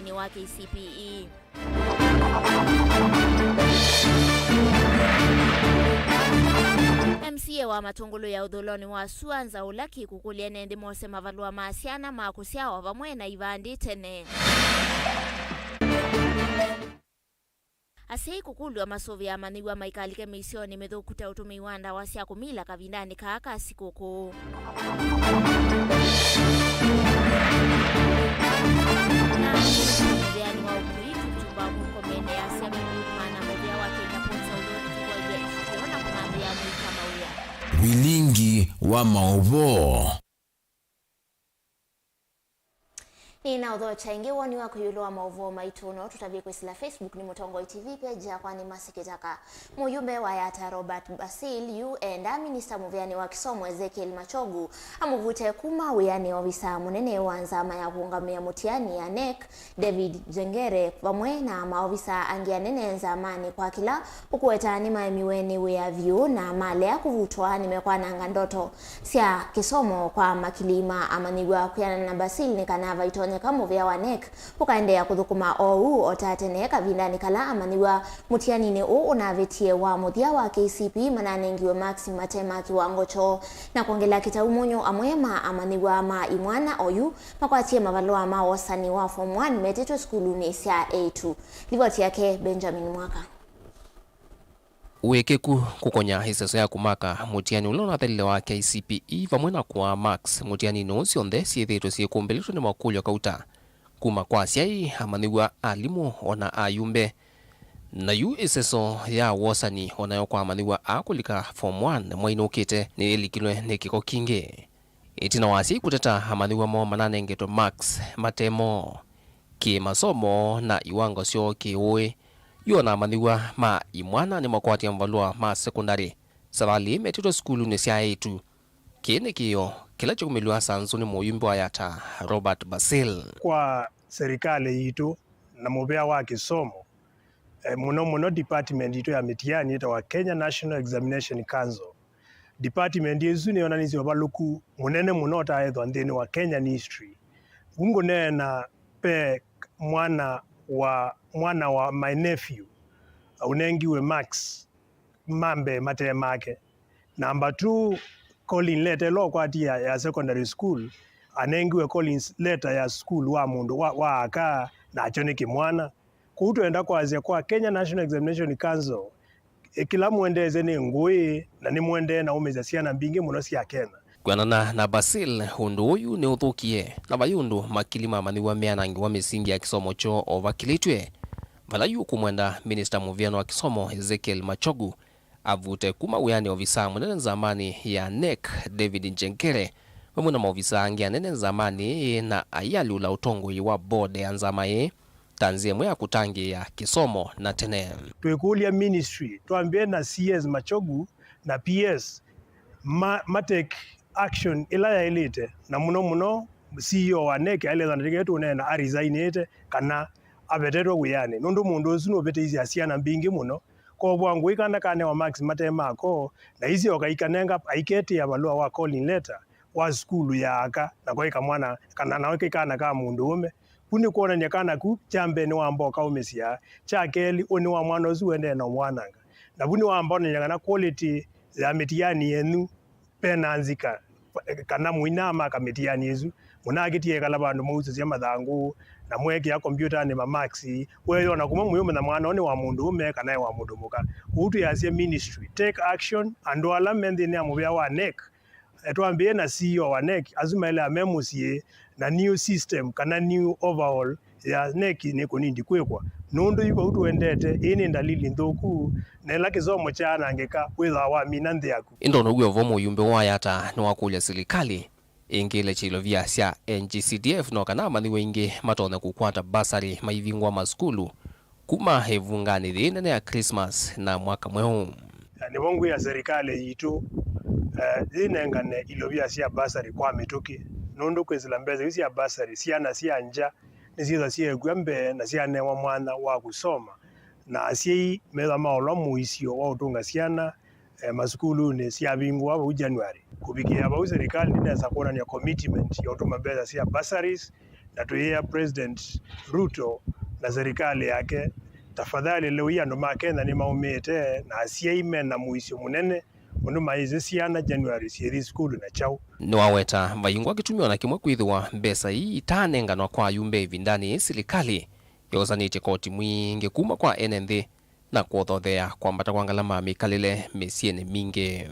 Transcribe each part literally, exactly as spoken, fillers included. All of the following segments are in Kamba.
nĩ wa K C P E. M C A wa Matũngũlũ ya ũthũlonĩ wa sua, Nzaũ Lucky, kũkũlya ene nthĩ mose mavalũa ma syana ma kũsyawa vamwe na ivandĩ tene. Asyai kũkũlw'a masũvĩe amanyĩw'a maikalike mĩisyonĩ mĩthũku ta ũtũmĩi wa ndawa sya kũmila kavindanĩ kaa ka sikũkũ. Na mũveani wa ũkui Kipchumba Murkomen easya nũkũmana mũvĩa wa Kenya Ports Authority kwaĩlya ĩkĩo na kũmantha ya mũika mawĩa. Vilingi wa maũvoo. Nĩnaũthokya ĩngĩ woni waku ĩũlũ wa maũvoo maitũ, no tũtavye kwĩsĩla Facebook nĩ Mũtongoi T V, page yakwa nĩ Mercy Kĩthaka. Mũyumbe wa Yatta Robert Basil yu endaa minista mũveani wa kĩsomo Ezekiel Machogu amũvute kuma wĩanĩ ovisa mũnene wa nzama ya kũũngamĩa mũtiani ya NEC David Njengere vamwe na maovisa angĩ anene nzamanĩ kwa kĩla ũkũweta nĩmaemiwe nĩ wĩa vyũ na malea kũvutwa nĩmekwananga ndoto sya kĩsomo kwa makili ma amanyĩw'a. Kwĩanana na Basil, nĩ kana vaitonyeka mũvĩa wa NEC ũkaendeea kũthũkũma oou o ta tene kavindanĩ kala amanyĩw'a mũtianinĩ ũũ ũnavĩtie wa mũthya wa K C P E mananengiwe maksi mate ma kĩwango kyoo. Na kwongela kĩtau mũnyũ, amwe ma amanyĩw'a ma imwana oyu makwatie mavalũa ma wosani wa form one metĩtwe sukulunĩ sya eĩtu. Livoti yake Benjamin Mwaka. Wĩkĩku kũkonya ĩseso ya kũmaka mũtiani ũla ũnathelile wa K C P E vamwe na kũaa marks mũtianinĩ ũũ syonthe syĩthĩĩtwe syĩkũmbĩlĩtwe nĩ makũlyo kauta kuma kwa asyai, amanyĩw'a, alimũ, o na ayumbe. Na yu ĩseso ya wosani o nayo kwa amanyĩw'a aa kũlika form one mweinĩ ũkĩte nĩyĩlikilwe nĩ kĩko kingĩ. Ĩtina wa asyai kũteta, amanyĩw'a moo mananengetwe marks mate moo. Kĩ masomo na iwango syoo kĩ ũĩ, yu o na amanyĩw'a ma imwana nĩmakwatie mavalũa ma sekondalĩ savalĩ metĩtwe sukulunĩ sya eĩtu. Kĩĩ nĩ kĩĩo kĩla kyaumĩlw'a sanzu nĩ mũyumbe wa Yatta Robert Basil. Kwa serikali yitũ na mũvĩa wa kĩsomo, eh, mũno mũno department yitũ ya mĩtiani yĩtawa Kenya National Examination Council. Department ĩsu nĩyonanisye ũvalũku mũnene mũno ũtaaĩthwa nthĩnĩ wa Kenyan history. Vu ngũneena, ve mwana wa, mwana wa my nephew ũnengiwe marks ma mbee mate make. Number two, calling letter ĩla ũkwatie ya, ya secondary school, anengiwe calling letter ya school wa mũndũ wa, wa aka, nakyo nĩ kĩmwana. Kwoou twenda kwasya kwa Kenya National Examination Council, ĩ, kĩla mũendeesye nĩ ngũĩ, na nĩmũendee na ũmĩsya syana mbingĩ mũno sya Kenya. Kwĩanana na Basil, ũndũ ũyu nĩũthũkie, na vai ũndũ makili ma amanyĩw'a meanangĩwa mĩsingi ya kĩsomo kyoo o vakilĩtw'e, vala yu kũmwenda minista mũvĩanĩ wa kĩsomo Ezekiel Machogu avute kuma wĩanĩ ovisaa mũnene nzamanĩ ya NEC David Njengere, vamwe na maovisaa angĩ anene nzamanĩ ĩĩ na aialyũla ũtongoi wa board ya nzama ĩĩ ta nzĩa ĩmwe ya kũtangĩĩa kĩsomo na tene. Twĩkũlya ministry, twambĩe na C S Machogu na P S ma, ma take action ĩla yaĩlĩte, na mũno mũno C E O wa NEC aĩlĩte na tĩkĩtĩ tũneena aresignĩte kana avetetwe wĩanĩ, nũndũ mũndũ ũsu nũvĩtĩisye syana mbingĩ mũno. Kovwa ngũĩ kana kanewa marks mate mako, na isyoka ikanenga aiketĩa valũa wa calling letter wa sukulu ya aka, nako ĩ kamwana kana nao kĩ kana ka mũndũũme. Vu nĩ kwonany'a kana ku kya mbee nĩwamba ũkaũmĩsya, kya kelĩ, ũnĩ wa mwana ũsu ũendee na ũmwananga. Na vu nĩwamba onany'a kana quality ya mĩtiani yenyu ve na nzika, kana mũinamaka mĩtiani ĩsu, mũnakĩtie ĩkala vandũ mwausũsya mathangũ, na mweekĩa kombyũtanĩ ma marks, weeyona kuma mũyũmanya mwana ũũ nĩ wa mũndũũme kana e wa mũndũ mũka. Ũu twĩasya ministry, take action, andũ ala me nthĩnĩ ya mũvĩa wa NEC, eh, twambĩĩe na C E O wa NEC, asu maĩlaa me mũsyĩ, na new system kana new overhaul ya NEC nĩ kũnindi kwĩkwa, nũndũ yu vau tũendete, ĩĩ nĩ ndalili nthũku, na ĩla kĩsomo kyaanangĩka, wĩthĩawa wamina nthĩ yaku. Ĩndĩ o na ũu wĩ o vo, mũyumbe wa Yatta nĩwakũlya silikalĩ ĩngĩĩle kya ilovia sya N G C D F no kana amanyĩw'a aingĩ matonye kũkwata basarĩ maivingũa masukulu kuma ĩvunganĩ yĩĩ nene ya Christmas na mwaka mweũ. Na nĩvo ngwĩa serikali yitũ, eh, yĩnengane ilovia sya basarĩ kwa mĩtũkĩ, nũndũ kwĩsĩla mbesa isu sya basarĩ, syana sya ngya nĩsyĩthwa syeekw'a mbee na syanewa mwanya wa kũsoma, na asyai methwa maolwa mũisyo wa ũtũnga syana, eh, masukulunĩ syavingũa vau January. Kũvikĩĩa vau, serikali ndĩnesa kwonany'a commitment ya ũtũma mbesa sya bursaries Na tũyĩa President Ruto na serikali yake, tafadhali lĩu andũ ma Kenya nĩmaumĩte, na asyai mena mũisyo mũnene ũndũ maĩsĩ syana January syĩthi sukulu na kyaũ. Nĩwaweta vaingwa kĩtumi o na kĩmwe kwĩthĩwa mbesa ii itaanenganwa kwa ayumbe ĩvindanĩ yĩĩ silikalĩ yosanĩtye koti mwingĩ kuma kwa ene nthĩ na kũthothea kwambata kwa ngalama mĩkalĩle mĩsyĩnĩ mingĩ.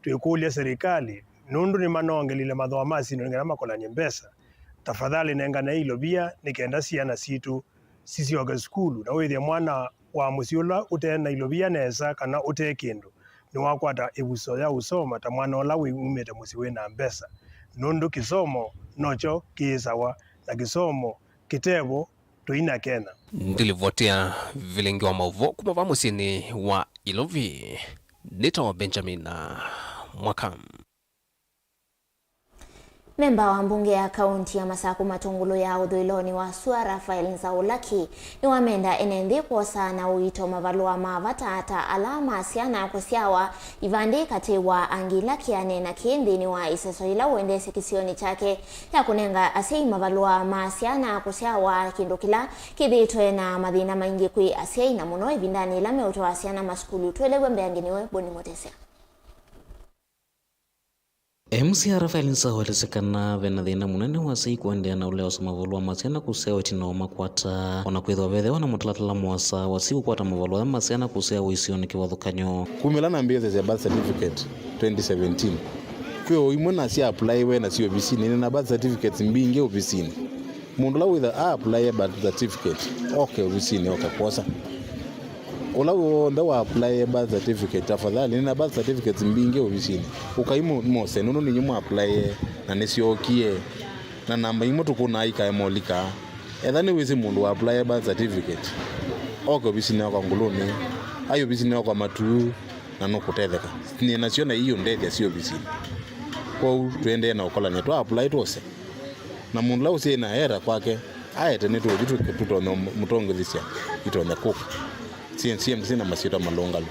Twĩkũlya serikali, nũndũ nĩmanongelile mathooa ma syĩndũ nĩ kana makolany'e mbesa, tafadhali nenganei ilovia nĩ kenda syana sitũ sisyoke sukulu, na wĩthĩe mwana wa mũsyĩ ũla ũte na ilovia nesa kana ũte kĩndũ nĩwakwata ĩvuso ya ũsoma ta mwana ũla wĩ umĩte mũsyĩ wĩ na mbesa, nũndũ kĩsomo nokyo kĩĩsawa, na kĩsomo kĩtevo tũina Kenya. Ndilivotea vilingi wa maũvoo kuma va mũsyĩnĩ wa Ilovi. Nĩtawa Benjamin Mwaka. Memba wa mbunge ya kaunti ya Masaku Matungulu ya ũthũĩlonĩ wa sua, Raphael Nzaũ Laki, nĩwamenda ene nthĩ kwosa na ũito mavalũa ma vata ta ala ma syana kũsyawa, ivandĩ katĩ wa angĩ. Laki aneena kĩĩ nthĩnĩ wa ĩseso yĩla ũendeesye kĩsionĩ kyake ya kũnenga asyai mavalũa ma syana kũsyawa, kĩndũ kĩla kĩthĩĩtwe na mathĩna maingĩ kwĩ asyai, na mũno ĩvindanĩ yĩla meũtwaa syana masukulu. Twelew'e mbeange nĩwe Boni Mutesya. M C A Raphael Nzaũ elesya kana ve na thĩna mũnene wa asyai kũendeea na ũleosa mavalũa ma syana kũsyawa ĩtina wa makwata, o na kwĩthĩwa vethĩwa na mũtalatala mũasa wa asyai kũkwata mavalũa ma syana kũsyawa isionĩ kĩvathũkany'o. Kumĩla nambĩĩsya sya birth certificate twenty seventeen, kwĩ o imwe nasyaapulaiwe na syĩ ovisinĩ, nĩ na birth certificates mbingĩ ovisinĩ. Mũndũ ũla wĩtha a apply birth certificate, oke ovisinĩ, oke kwosa. Ũla w'onthe wa apply birth certificate, tafadhali, nĩ na birth certificates mbingĩ ovisinĩ. Ũkai mũ-, mose, nũndũ ninyu mwa apply na nĩsyookie. Na namba imwe tũkũnaa ikae molika. Etha nĩwĩsĩ mũndũ wa apply birth certificate, oke ovisinĩ yakwa Ngũlũnĩ, ai ovisinĩ yakwa Matuu, na nũkũtetheka. Nĩ nasyo na iiũndethya syĩ ovisinĩ. Kwoou tũendee na ũkolany'a twa apply twose. Na mũndũ ũla ũsyai na era kwake, aete nĩtũũthi tũtonya mũtongothisya itonya kũka. Syĩ, syĩ, syĩ na masyĩtwa malũngalu.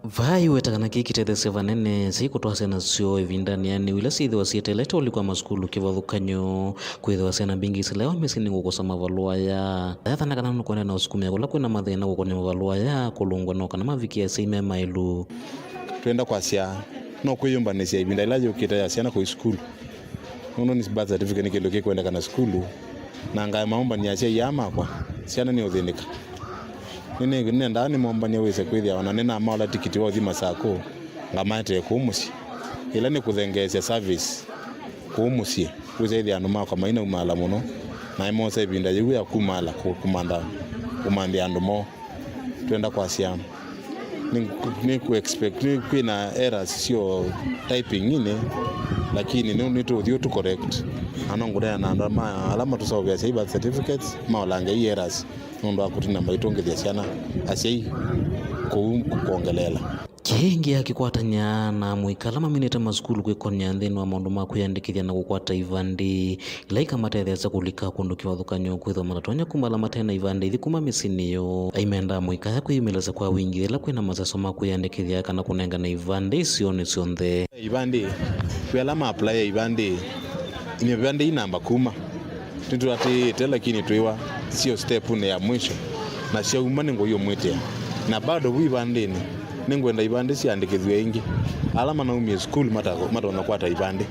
Vaa iweta kana kĩĩ kĩtethesya vanene syai kũtwaa syana syoo ĩvindanĩ yanĩu ila syĩthĩwa syĩtelete ũlikwa masukulu kĩvathũkany'o, kwĩthĩwa syana mbingĩ isilewa mĩsyĩnĩ kũkosa mavalũa aya. Yathana kana nũkwenda na ũsukumĩa kũla kwĩna mathĩna kũkonya mavalũa aya kũlũngwa no kana mavikĩe asyai me maĩlu. Twenda kwasya no kwĩyũmbanĩsya ĩvinda ĩla yũkĩte ya syana kũi sukulu. Nũndũ nĩ birth certificate nĩ kĩndũ kĩkwendekana sukulu, na ngaema ũmbany'a asyai aa makwa, syana nĩ ũthĩnĩka. Nĩnendaa nĩmombany'a wĩse kwĩthĩa ona nĩnamaola tikiti wa ũthi Masakũ, ngamaetee kũu mũsyĩ. Ĩla nĩ kũthengeesya service kũu mũsyĩ, wĩsa ĩthĩa andũ makwa mainaumaala mũno, na ĩmosa ĩvinda yĩu ya kumaala kũ-, kũmantha, kũmanthĩa andũ moo. Twenda kwasya nĩ, nĩ kũ expect, nĩ kwĩna errors syo typing-inĩ, lakini nĩ, nĩtũũthi ũtũ correct. Na no ngũneena na andũ ma, ala matũseũvĩasya i birth certificates, maolange i errors nũndũ wa kũtina maitũngĩthya syana asyai kũu kwongeleela. Kĩngĩ akĩkwatany'a na amũika ala maminĩte masukulu kwĩkony'a nthĩnĩ wa maũndũ ma kwĩyandĩkĩthya na kũkwata ivandĩ ila ikamatetheesya kũlika kũndũ kĩvathũkany'o kwĩthwa matatonya kuma ala mate na ivandĩ ithi kuma mĩsyĩnĩ yoo. Aimenda amũika aya kwĩyumĩlĩsya kwa wingĩ yĩla kwĩna maseso ma kwĩyandĩkĩthya kana kũnengane ivandĩ isionĩ syonthe. Ivandĩ, kwĩ ala ma apply ivandĩ, ivandĩ inamba kuma. Nĩtũatĩĩte, lakini twĩwa sio step-nĩ ya mwisho, na syauma nĩngũyũmwĩtĩa. Na bado vu ivandĩnĩ, nĩngwenda ivandĩ siandĩkĩthw'e ĩngĩ. Ala manaumie sukulu mata-, matonya kwata ivandĩ.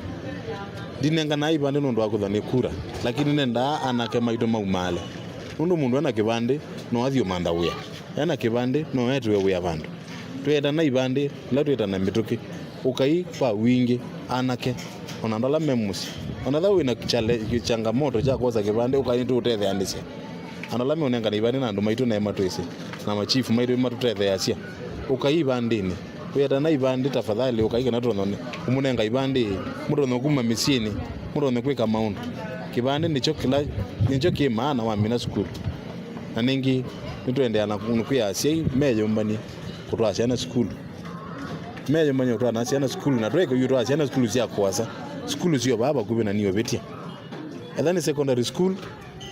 Ndinenganaa ivandĩ nũndũ wa kwĩthwa nĩ kura, lakini nendaa anake maitũ maumaale. Nũndũ mũndũ ena kĩvandĩ no athi ũmantha wĩa. Ena kĩvandĩ no etĩwe wĩa vandũ. Twĩetana ivandĩ, ĩla twĩtana mĩtũkĩ. Ũkai kwa wingĩ, anake, ona andũ ala me mũsyĩ. Ona ethĩwa wĩna chale-, changamoto kya kwosa kĩvandĩ, ũkai nĩtũũtetheanĩsya. Andũ ala meũnengana ivandĩ na andũ maitũ naĩ matwĩsĩ, na machifu maitũ matũtetheeasya. Ũkai ivandĩnĩ. Wĩetana ivandĩ, tafadhali, ũkai kana tũtonye ũmũnenga ivandĩ, mũtonye kuma mĩsyĩnĩ, mũtonye kwĩka maũndũ. Kĩvandĩ nĩkyo kĩla, nĩkyo kĩ maana wamina sukulu. Na nĩngĩ, nĩtũendeea na kwĩa asyai meyũmbany'e kũtwaa syana sukulu. Meyũmbany'e kũtwaa syana sukulu, na tweke yu kũtwaa syana sukulu sya kũasa, sukulu syo vaa vakuvĩ na niũvĩtya. Ethĩwa nĩ secondary school,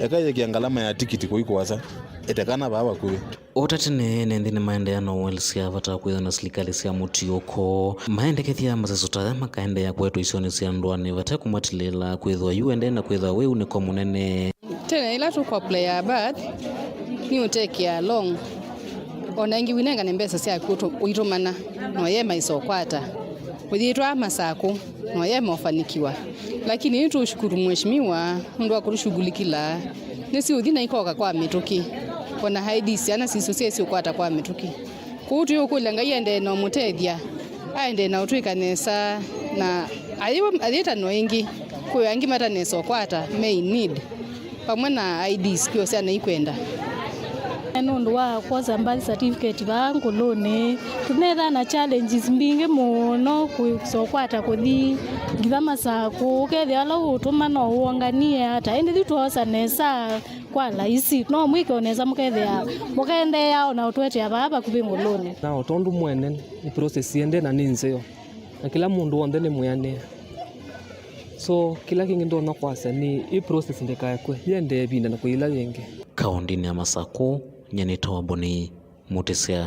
Eka yĩkĩa ngalama ya tikiti kũi kũasa, ĩte kana vaa vakuvĩ. O ta tene, ene nthĩ nĩmaendeea na ũelesya vata wa kwĩthĩwa na silikalĩ sya mũtiũko. Maendekethya masesũ ta aya makaendeea kũetwa isionĩ sya ndũanĩ vate kũmatilĩĩla kwĩthĩwa yu ũendee na kwĩthĩwa wĩunĩko mũnene. Tene ĩla tũkũaplaya birth, nĩ ũtekea long. O na ĩngĩ ũinengane mbesa syaku ũtũ-, ũitũmana, noyema isokwata. Ũyĩtwaa Masakũ, noyema ũfanikiwa. Lakini nĩtũũshukuru mheshimiwa nũndũ wa kũtũshughulikila. Nĩsiũthi na ikoka kwa mĩtũkĩ. O na I D syana sisũ syaisĩ ũkwata kwa mĩtũkĩ. Kwoou tũyũkũlya Ngai aendee na ũmũtethya, aendee na ũtwĩka nesa, na ayĩ-, ayĩtanwa ĩngĩ, kwĩ angĩ matanesa ũkwata, me in need, vamwe na I Ds kwĩ o syana ikwenda. Nũndũ wa kwosa birth certificate vaa Ngũlũnĩ, tũnethaa na challenges mbingĩ mũno kũsokwata kũthi nginya Masakũ, ũkethĩa ala ũũtũma no ũonganie ata, ĩndĩ yu twoosa nesa kwa laisi. No mwĩke o nesa mũkethĩa, mũkaendeea o na ũtũetea vaa vakuvĩ Ngũlũnĩ. Na o tondũ mwene nĩ process ĩendee na nĩ nzeo, na kĩla mũndũ w'onthe nĩ mwĩanĩe. So, kĩla kĩngĩ ndonya kwasya nĩ ĩ process ndĩkaekwe, yĩendee ĩvinda na kũyĩla yĩngĩ. Kaũndĩnĩ ya Masakũ, nyie nĩtawa Boni Mũtĩsya.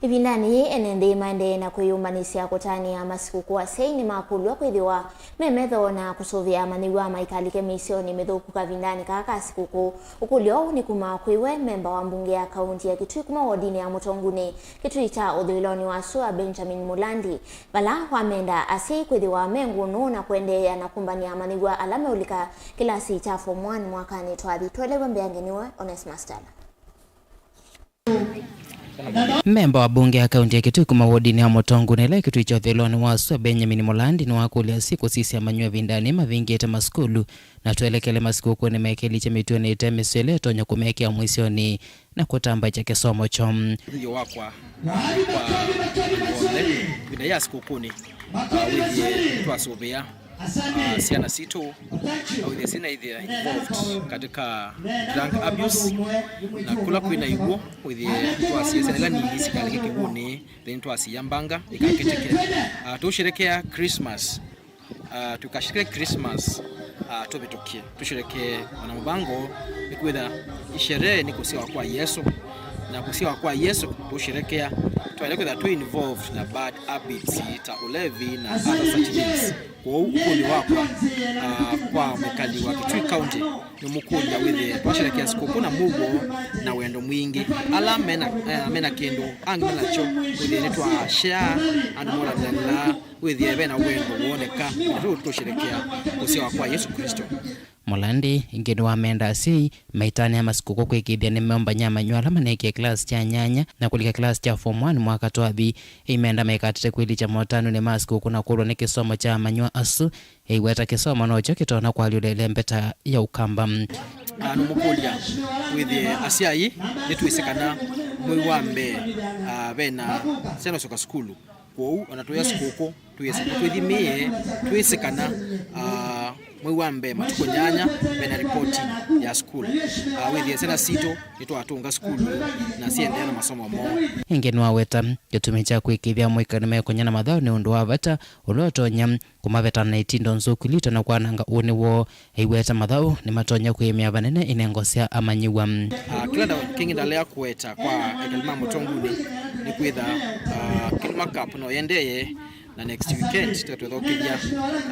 Ĩvindanĩ yĩĩ, ene nthĩ maendee na kwĩyũmbanĩsya kũtanĩa masikũkũ. Asyai nĩmakũlw'a kwĩthĩwa me metho na kũsũvĩa amanyĩw'a maikalike mĩsyonĩ mĩthũku kavindanĩ kaa ka sikũkũ. Ũkũlyo ũũ nĩ kuma kwĩ we memba wa mbunge ya kaunti ya Kitui kuma wodinĩ ya Mũtongunĩ, Kitui kya ũthũĩlonĩ wa sua, Benjamin Mulandi, vala wamenda asyai kwĩthĩwa me ngũnũ na kũendeea na kũmbanĩa amanyĩw'a ala meũlika kĩlasi kya form one mwakanĩ twathi. Twelewe mbeange nĩwe Onesmus Tala. Memba wa mbunge ya kaunti ya Kitui kuma wodinĩ ya Mũtongunĩ ĩla ĩkĩtwĩkya ũthũĩlonĩ wa sua, Benjamin Mulandi, nĩwakũlya asyai kũsisya amanyĩw'a ĩvindanĩ mavingĩte masukulu na twelekele masikũkũnĩ mekĩlĩkye mĩtuonĩ ĩte mĩseo ĩla ĩtonya kũmekĩa mũisyonĩ na kũtambaĩkya kĩsomo kyoo. Ũthithyo wakwa kwa andũ onthe ĩvinda ya sikũkũnĩ, ah, wĩthĩe twasũvĩa, ah, syana sitũ, ah, wĩthĩe sinaithĩa involved katika drug abuse, na kũla kwĩna iw'ũ wĩthĩe twasiĩsya ĩla nini sikalike kĩw'ũnĩ, then twasiya mbanga ikakĩtĩke. Ah, tũsherekea Christmas, ah, tukasherekea Christmas, ah, tũvĩtũkie. Tũsherekee ona mũvango nĩ kwĩtha isherehe nĩ kũsyawa kwa Yesu, na kũsyawa kwa Yesu tũsherekea twaĩle kwĩtha twĩ involved na bad habits ta ũlevi na other such things. Kwoou ũkũlyo wakwa, ah, kwa mwĩkali wa Kitui County nĩ mũkũlya wĩthĩe twasherekea sikũkũ na mũuo na wendo mwingĩ. Ala mena, eh, mena kĩndũ, angĩ menakyo, wĩthĩe nĩtwashare, andũ molanĩlanĩla, wĩthĩe vena wendo woneka, na tũ-, tũsherekea kũsyawa kwa Yesu Kristo. Mulandi ĩngĩ nĩwamenda asyai maitanĩa masikũkũ kwĩkĩĩthya nĩmeũmbany'a amanyĩw'a ala manekĩe kĩlasi kya nyanya na kũlika kĩlasi kya form one mwaka twathi. Ĩimenda maikatate kwĩlikya motanonĩ ma sikũkũ na kũlwa nĩ kĩsomo kya amanyĩw'a asu, ĩiweta kĩsomo nokyo kĩtonya kũalyũla ĩlembeta ya Ũkamba. Ah, nũmũkũlya wĩthĩe asyai nĩtwĩsĩ kana mwei wa mbee, ah, vena syana ũsyoka sukulu. Kwoou, ona tũya sikũkũ, twĩsĩ tũthimĩe, twĩsĩ kana, ah, mwei wa mbee matukũ nyanya mena ripoti ya sukulu. Ah, wĩthĩe syana sitũ nĩtwatũnga sukulu na siendeea na masomo moo. Ĩngĩ nĩwaweta kĩtumi kya kwĩkĩĩthya amũika nĩmekũny'a na mathaũ nĩ ũndũ wa vata ũla ũtonya kũmaveta na itindo nzũku ilito na kwananga ũnĩ woo. Aiweta mathaũ nĩmatonya kwĩĩmĩa vanene inengo sya amanyĩw'a. Ah, kĩla nda-, kĩngĩ ndalea kũweta kwa ekali ma Mũtongunĩ nĩ kwĩtha, ah, Kilima Cup no yendeye, na next weekend twĩthokethya,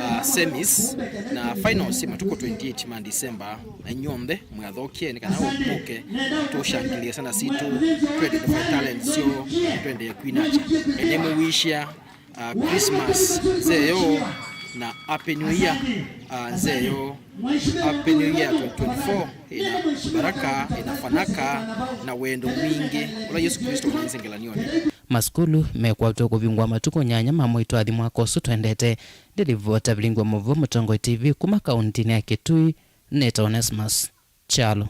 ah, semis na finals matukũ twenty-eight ma December, na inyw'onthe mwĩathokie nĩ kana mũke tũshangĩlĩe syana sitũ, tũ identify talents syoo, twendee kwinakya. Ene mũwishia, ah, Christmas nzeo na Happy New Year, ah, nzeo. Happy New Year twenty twenty-four ĩna baraka, ĩna fanaka na wendo mwingĩ ũla Yesu Kristo ũnenze ngelany'onĩ. Masukulu mekwatwa kũvingwa matukũ nyanya ma mwei twathi mwaka ũsu twendete. Ndĩlivota Vilingwa Mũvuo, Mũtongoi T V, kuma kauntinĩ ya Kitui, nĩtawa Onesmus Kyalo.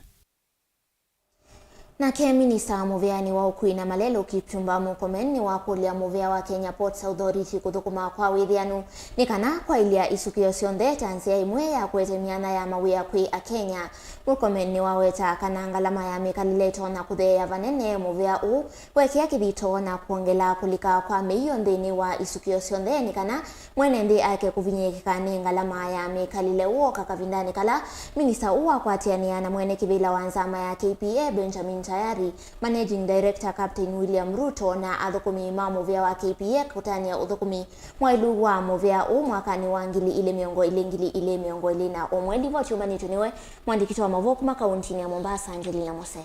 Nake minista mũvĩanĩ wa ũkui na malelũ Kipchumba Murkomen nĩwakũlya mũvĩa wa Kenya Ports Authority kũthũkũma kwa wĩthĩanu nĩ kana kwaĩlya isukĩo syonthe ta nzĩa ĩmwe ya kũete myanya ya mawĩa kwĩ Akenya. Murkomen nĩwaweta kana ngalama ya mĩkalĩle ĩtonya kũtheea vanene mũvĩa ũũ, kũekea kĩthito na kwongela kũlika kwa mĩio nthĩnĩ wa isukĩo syonthe nĩ kana mwene nthĩ aeke kũvinyĩĩkĩka nĩ ngalama ya mĩkalĩle wooka kavindanĩ kala minista ũũ wakwatĩanĩa na mwene kĩvĩla wa nzama ya K P A Benjamin Tayari, Managing Director Captain William Ruto na athũkũmi ma mũvĩa wa K P A kũtanĩa ũthũkũmi mwaĩlu wa mũvĩa ũũ mwakanĩ wa ngili ilĩ mĩongo ĩlĩ, ngili ilĩ mĩongo ĩlĩ na ũmwe. Livoti yũmbanĩtw'e nĩwe mwandĩki wa maũvoo kuma kauntinĩ ya Mombasa, Angelina Mose.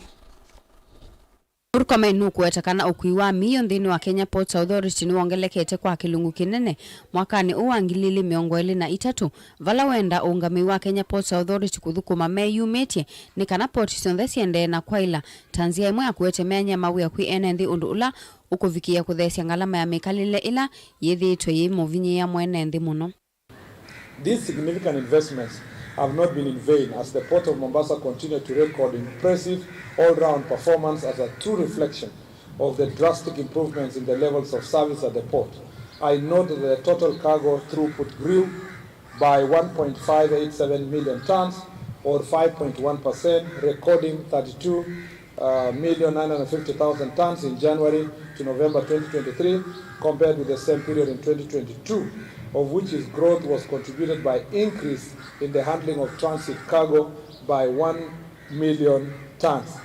Murkomen nũkũweta kana ũkui wa mĩio nthĩnĩ wa Kenya Ports Authority nĩwongelekete kwa kĩlungu kĩnene mwakanĩ ũũ wa ngili ilĩ mĩongo ĩlĩ na itatũ, vala wenda ũũngamĩi wa Kenya Ports Authority kũthũkũma meyumĩtye nĩ kana poti syonthe siendee na kwaĩla ta nzĩa ĩmwe ya kũete myanya ya mawĩa kwĩ ene nthĩ, ũndũ ũla ũkũvikĩĩa kũtheesya ngalama ya mĩkalĩle ĩla yĩthĩĩtwe yĩimũvinyĩĩa mwene nthĩ mũno. These significant investments have not been in vain, as the Port of Mombasa continued to record impressive all-round performance as a true reflection of the drastic improvements in the levels of service at the port. I note that the total cargo throughput grew by one point five eight seven million tons, or five point one percent, recording thirty-two uh, million nine hundred fifty thousand tons in January to November twenty twenty-three, compared with the same period in twenty twenty-two, of which is growth was contributed by increase in the handling of transit cargo by one million tons.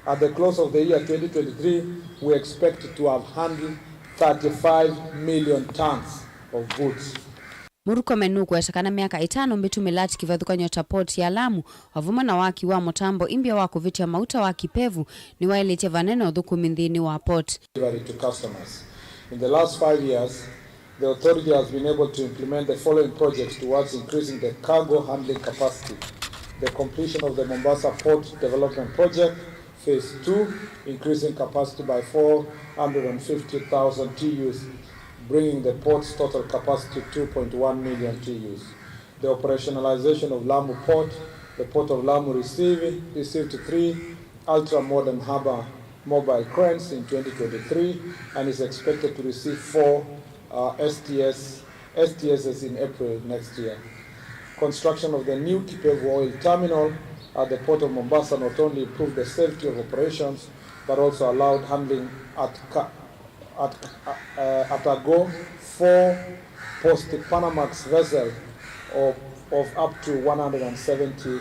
At the close of the year twenty twenty-three, we expect to have handled thirty-five million tons of goods. Murkomen nũkũweta kana myaka ĩtano mĩtũ mĩlati kĩvathũkany'o ta port ya Lamu, o vamwe na waki wa mũtambo imbya wa kũvĩtya mauta wa Kipevu, nĩwaĩlĩtye vanene ũthũkũmi nthĩnĩ wa port. Delivery to customers. In the last five years, the authority has been able to implement the following projects towards increasing the cargo handling capacity. The completion of the Mombasa Port Development Project, Phase two, increasing capacity by four hundred and fifty thousand T Us, bringing the port's total capacity to two point one million T Us. The operationalization of Lamu Port, the Port of Lamu received, received three ultra-modern harbour mobile cranes in twenty twenty-three and is expected to receive four, uh, S T S, S T Ss in April next year. Construction of the new Kipevu oil terminal at the Port of Mombasa not only improved the safety of operations, but also allowed handling at ca-, at, uh, at a go four post Panamax vessel of, of up to one hundred and seventy,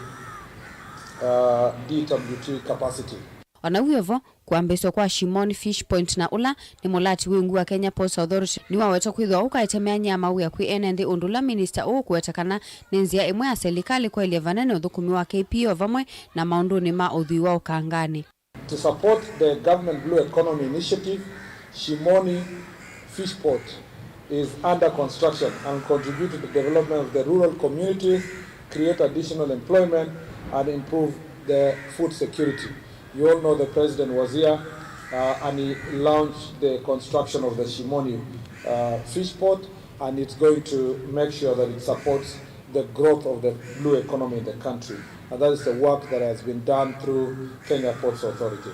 uh, D W T capacity. O na wĩ o vo, kwambĩĩswa kwa Shimoni Fish Point, na ũla nĩ mũlati wĩ ungu wa Kenya Ports Authority, nĩwawetwa kwĩthĩwa ũkaete myanya ya mawĩa kwĩ ene nthĩ, ũndũ ũla minista ũũ ũkũweta kana nĩ nzĩa ĩmwe ya selikalĩ kwaĩlya vanene ũthũkũmi wa K P A o vamwe na maũndũnĩ ma ũthwii wa ũkanganĩ. To support the government Blue Economy Initiative, Shimoni Fish Port is under construction and contribute to the development of the rural communities, create additional employment, and improve the food security. You all know the president was here, uh, and he launched the construction of the Shimoni, uh, fish port, and it's going to make sure that it supports the growth of the blue economy in the country. And that is the work that has been done through Kenya Ports Authority.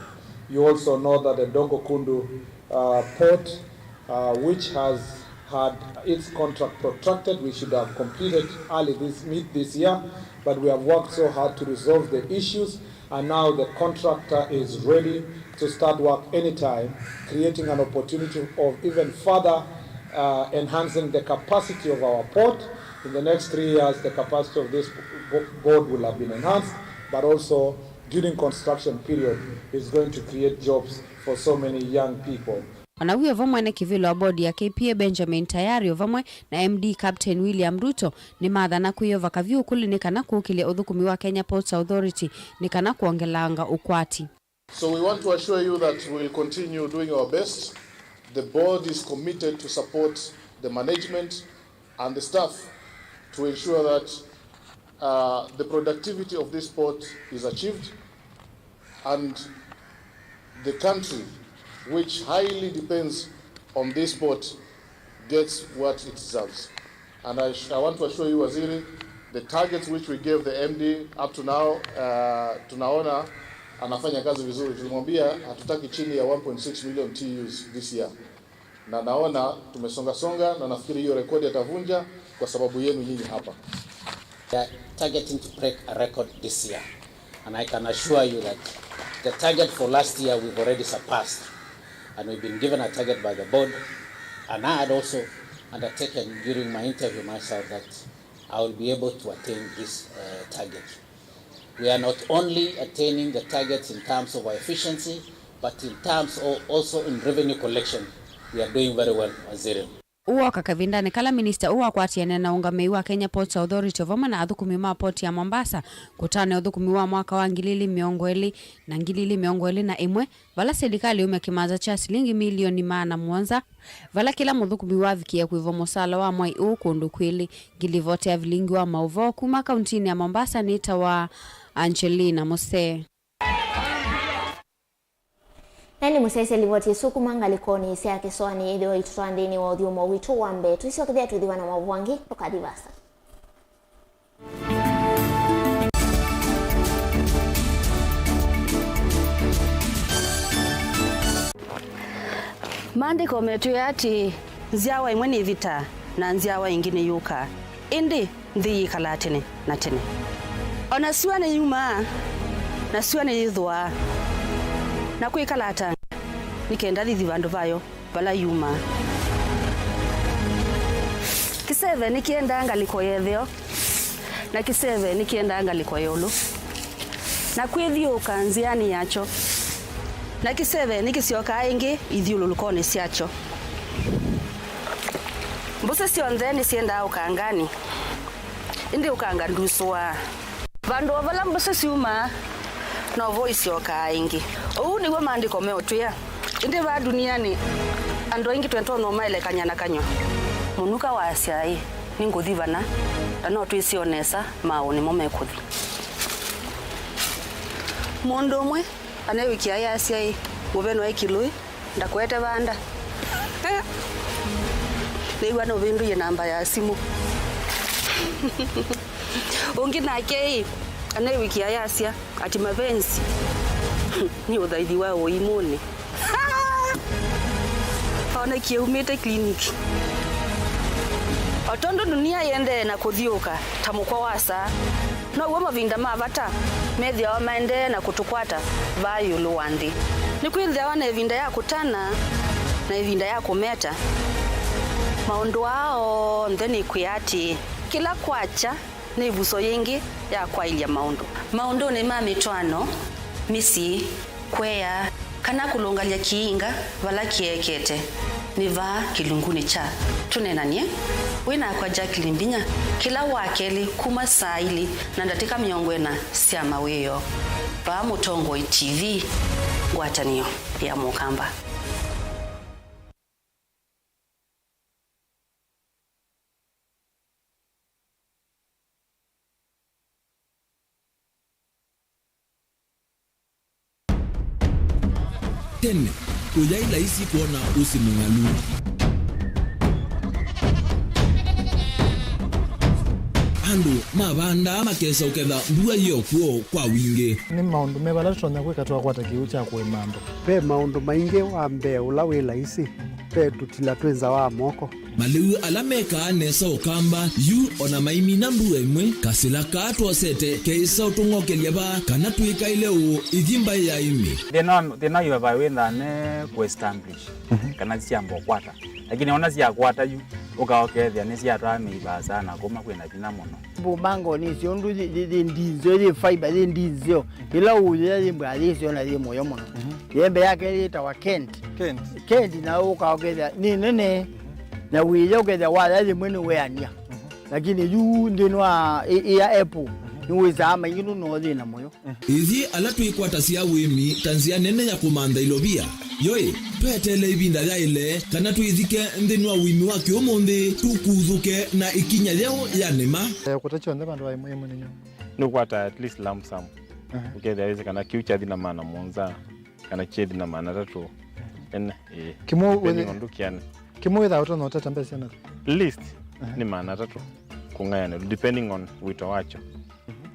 You also know that the Dongo Kundu, uh, port, uh, which has had its contract protracted, we should have completed early this, mid this year, but we have worked so hard to resolve the issues, and now the contractor is ready to start work anytime, creating an opportunity of even further, uh, enhancing the capacity of our port. In the next three years, the capacity of this bo-, board will have been enhanced, but also during construction period is going to create jobs for so many young people. O na wĩ o vo, mwene kĩvĩla wa bodi ya K P A Benjamin Tayari o vamwe na M D Captain William Ruto nĩmathana kwĩyova kavyũ ũkũlĩ nĩ kana kũkĩlya ũthũkũmi wa Kenya Ports Authority nĩ kana kwongelanga ũkwati. So we want to assure you that we will continue doing our best. The board is committed to support the management and the staff to ensure that, uh, the productivity of this port is achieved and the country, which highly depends on this port, gets what it deserves. And I, sh-, I want to assure you, Waziri, the targets which we gave the M D up to now, uh, tunaona, Anafanya kazi vizuri. Tulimwambia hatutaki chini ya one point six million T Us this year. Na naona tumesonga songa, na nafikiri hiyo rekodi atavunja kwa sababu yenu nyinyi hapa. We are targeting to break a record this year. And I can assure you that the target for last year we've already surpassed. And we've been given a target by the board. And I had also undertaken during my interview myself that I will be able to attain this, uh, target. We are not only attaining the targets in terms of our efficiency, but in terms of also in revenue collection, we are doing very well, Waziri. Ũũ woka kavindanĩ kala minista ũũ wakwatie na ũngamĩi wa Kenya Ports Authority o vamwe na athũkũmi ma poti ya Mombasa kũtana ũthũkũmi wa mwaka wa ngili ili mĩongo ĩlĩ na ngili ili mĩongo ĩlĩ na ĩmwe, vala silikalĩ yumya kĩmanza kya silingi milioni maana mũonza, vala kĩla mũthũkũmi wavikie kũĩvwa mũsaala wa mwai ũũ kũndũ kwĩlĩ. Ngilivoti ya vilingi wa maũvoo kuma kauntinĩ ya Mombasa nĩtawa Angelina Mose. Na nĩ mũsyaĩĩsya livoti ĩsu kuma ngalĩkonĩ sya kĩsoanĩ, ĩthĩwa itũtwaa nthĩnĩ wa ũthyũmũo witũ wa mbee. Tũisyokethya twĩthĩwa na maũvoo angĩ, tũkathi vaasa. Maandĩko metwĩe atĩĩ, nzyawa ĩmwe nĩĩvitaa, na nzyawa ĩngĩ nĩyũkaa, ĩndĩ nthĩ yĩkalaa tene na tene. O na syũa nĩyumaa, na syũa nĩyĩthũaa, na kwĩkala atanga, nĩ kenda thithi vandũ vayo vala yumaa. Kĩseve nĩkĩendaa ngalĩko ya ĩtheo, na kĩseve nĩkĩendaa ngalĩko ya ĩũlũ, na kwĩthyũũka nzĩanĩ yakyo, na kĩseve nĩkĩsyokaa ĩngĩ ithyũlũlũkonĩ syakyo. Mbũsĩ syonthe nĩsyendaa ũkanganĩ, ĩndĩ ũkanga ndusũaa. Vandũ o vala mbũsĩ syumaa, novo isyokaa ĩngĩ. Ũu nĩw'o maandĩko meũtwĩa. Ĩndĩ vaa ndunianĩ, andũ aingĩ twĩtonya ũmaelekany'a na kanyw'a. Mũnuka waasya, ĩ, nĩngũthi vana, na no twĩsĩ o nesa maaũ nĩmo mekũthi. Mũndũ ũmwe aneewĩkĩa ayasya, ĩ, mũveno e kĩlũĩ, ndakũete vanda. Nĩw'a nũvĩndũie namba ya simũ. Ũngĩ nake, ĩ, aneewĩkĩa ayasya ati mavenzi nĩ ũthaithi wa ũimũnĩ. Onekie umĩte clinic. O tondũ dunia yĩendee na kũthyũũka ta mũkwa wa saa, now'o mavinda ma vata methĩawa maendee na kũtũkwata vaa ĩũlũ wa nthĩ. Nĩkwĩthĩawa na ĩvinda ya kũtana na ĩvinda ya kũmeta. Maũndũ aa onthe nĩkwĩa atĩĩ, kĩla kwakya nĩ ĩvuso yĩngĩ ya kwaĩlya maũndũ. Maũndũnĩ ma mĩtwaano, mĩsyĩ, kũea, kana kũlũngalya kĩinga vala kĩekete, nĩ vaa kĩlungunĩ kya Tũneenany'e. Wĩ nakwa Jacqueline Mbinya, kĩla wa kelĩ kuma saa ilĩ na ndatĩka mĩongo ĩna sya mawĩoo, vaa Mũtongoi T V, ngwatanĩo ya Mũkamba. Tene, kũyaĩ laisi kwona ũsĩ mũng'alu. Andũ mavandaa makesa ũketha mbua yĩ o kw'o kwa wingĩ. Nĩ maũndũ me vala tũtonya kwĩka twakwata kĩw'ũ kya kũĩma andũ? Ve maũndũ maingĩ. Wa mbee ũla wĩ laisi, ve tũtila twĩ nza wa moko. Malĩu ala mekaa nesa Ũkamba yu o na maimina mbua ĩmwe, kasĩla kaa twosete keĩsa ũtũng'okelya vaa kana twĩkaĩle ũũ ithi mbaĩ ya ĩmĩ. Thĩna wa, thĩna wa ivavai wĩthaa ne kũ establish, mhm, kana syamba ũkwata. Lakini ona syakwata yu, ũka ũkethĩa nĩsyatwaa mĩivaa sana kuma kwĩna vinya mũno. Mbumbango nĩsyo ũndũ yĩ, yĩ, yĩ ndinzeo, yĩ fiber, yĩ ndinzeo. Ĩla ũyĩa yĩ mbwa yĩsyo na yĩ mũyo mũno. Mhm. Yembe yake yĩtawa Kent. Kent. Kent na ũka ũkethĩa nĩ nene. Na wĩya ũkethĩa waya yĩmwe nĩ weania. Mhm. Lakini yu nthĩnĩ wa ĩ, ĩ ya apple, mhm, nĩwĩsaa maingĩ nũno thĩna mũyo. Ithyĩ ala twĩkwatasya ũĩmi ta nzĩa nene ya kũmantha ilovia, yoĩ, tweteele ĩvinda yaĩle kana twĩthike nthĩnĩ wa ũĩmi wa kĩũmũnthĩ, tũkuthũke na ĩkinya yeũ ya nĩma. Eh, kũta kyonthe vandũ va ĩmwe ĩmwe nĩnyo. Nĩũkwata at least lump sum. Aha. Ũkethĩa wĩsĩ kana kĩu kyathi na maana mũonza, kana kyethi na maana atatũ. Ene, ĩĩ. Kĩmwe depending wĩthĩ-, on ndũkĩanĩ. Kĩmwe wĩthaa ũtonya ũtata mbesa na? Least, aha, nĩ maana atatũ kũng'ayanĩlwa, depending on wĩto wakyo.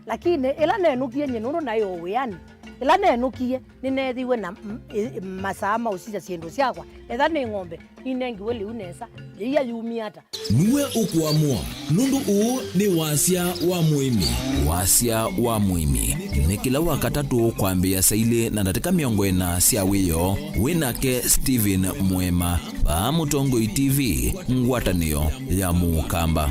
Lakini ĩla nenũkie nyie nũndũ naĩ o wĩanĩ, Ĩla nenũkie, nĩneethĩiwe na m-, ĩ-, masaa ma ũsisya syĩndũ syakwa. Etha nĩ ng'ombe, ninengiwe lĩu nesa, yĩia yumie ata? Nue ũkũamũa, nũndũ ũũ nĩ Wasya wa Mũĩmi. Wasya wa Mũĩmi nĩ kĩla Wakatatũ kwambĩĩa saa ilĩ na ndatĩka mĩongo ĩna sya wĩoo, wĩ nake Stephen Mũema, vaa Mũtongoi T V, ngwatanĩo ya Mũkamba.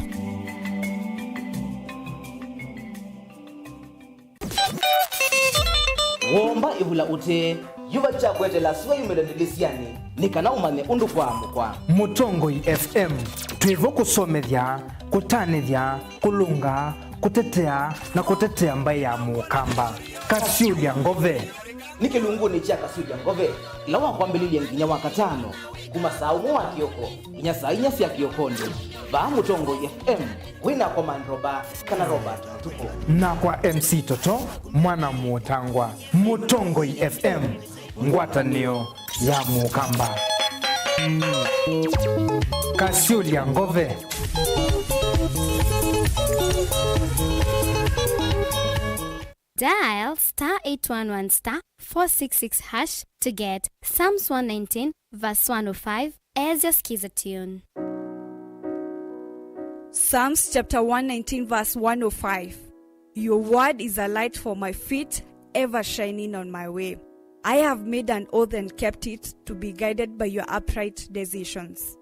Womba ĩvula ũtee, yuva kya kweteela sua yumĩle ndĩlĩsyanĩ, nĩ kana ũmanye ũndũ kwaamũkwa. Mũtongoi F M, twĩ vo kũsomethya, kũtanĩthya, kũlũnga, kũtetea, na kũtetea mbaĩ ya Mũkamba. Kasyũlya Ngove. Nĩ kĩlungunĩ kya Kasyũlya Ngove, ĩla wa kwambĩlĩlya nginya wa katano, kuma saa ũmwe wa kĩoko nginya saa inya sya kĩokonĩ, vaa Mũtongoi F M. Wĩna Command Roba kana Robert Mũtuku. Na kwa M C Toto, mwana Mũtangwa, Mũtongoi F M, ngwatanĩo ya Mũkamba. Kasyũlya Ngove. Dial star eight one one star four six six hash to get Psalms one nineteen verse one oh five as your skiza tune. Psalms chapter one nineteen verse one oh five. Your word is a light for my feet, ever shining on my way. I have made an oath and kept it, to be guided by your upright decisions.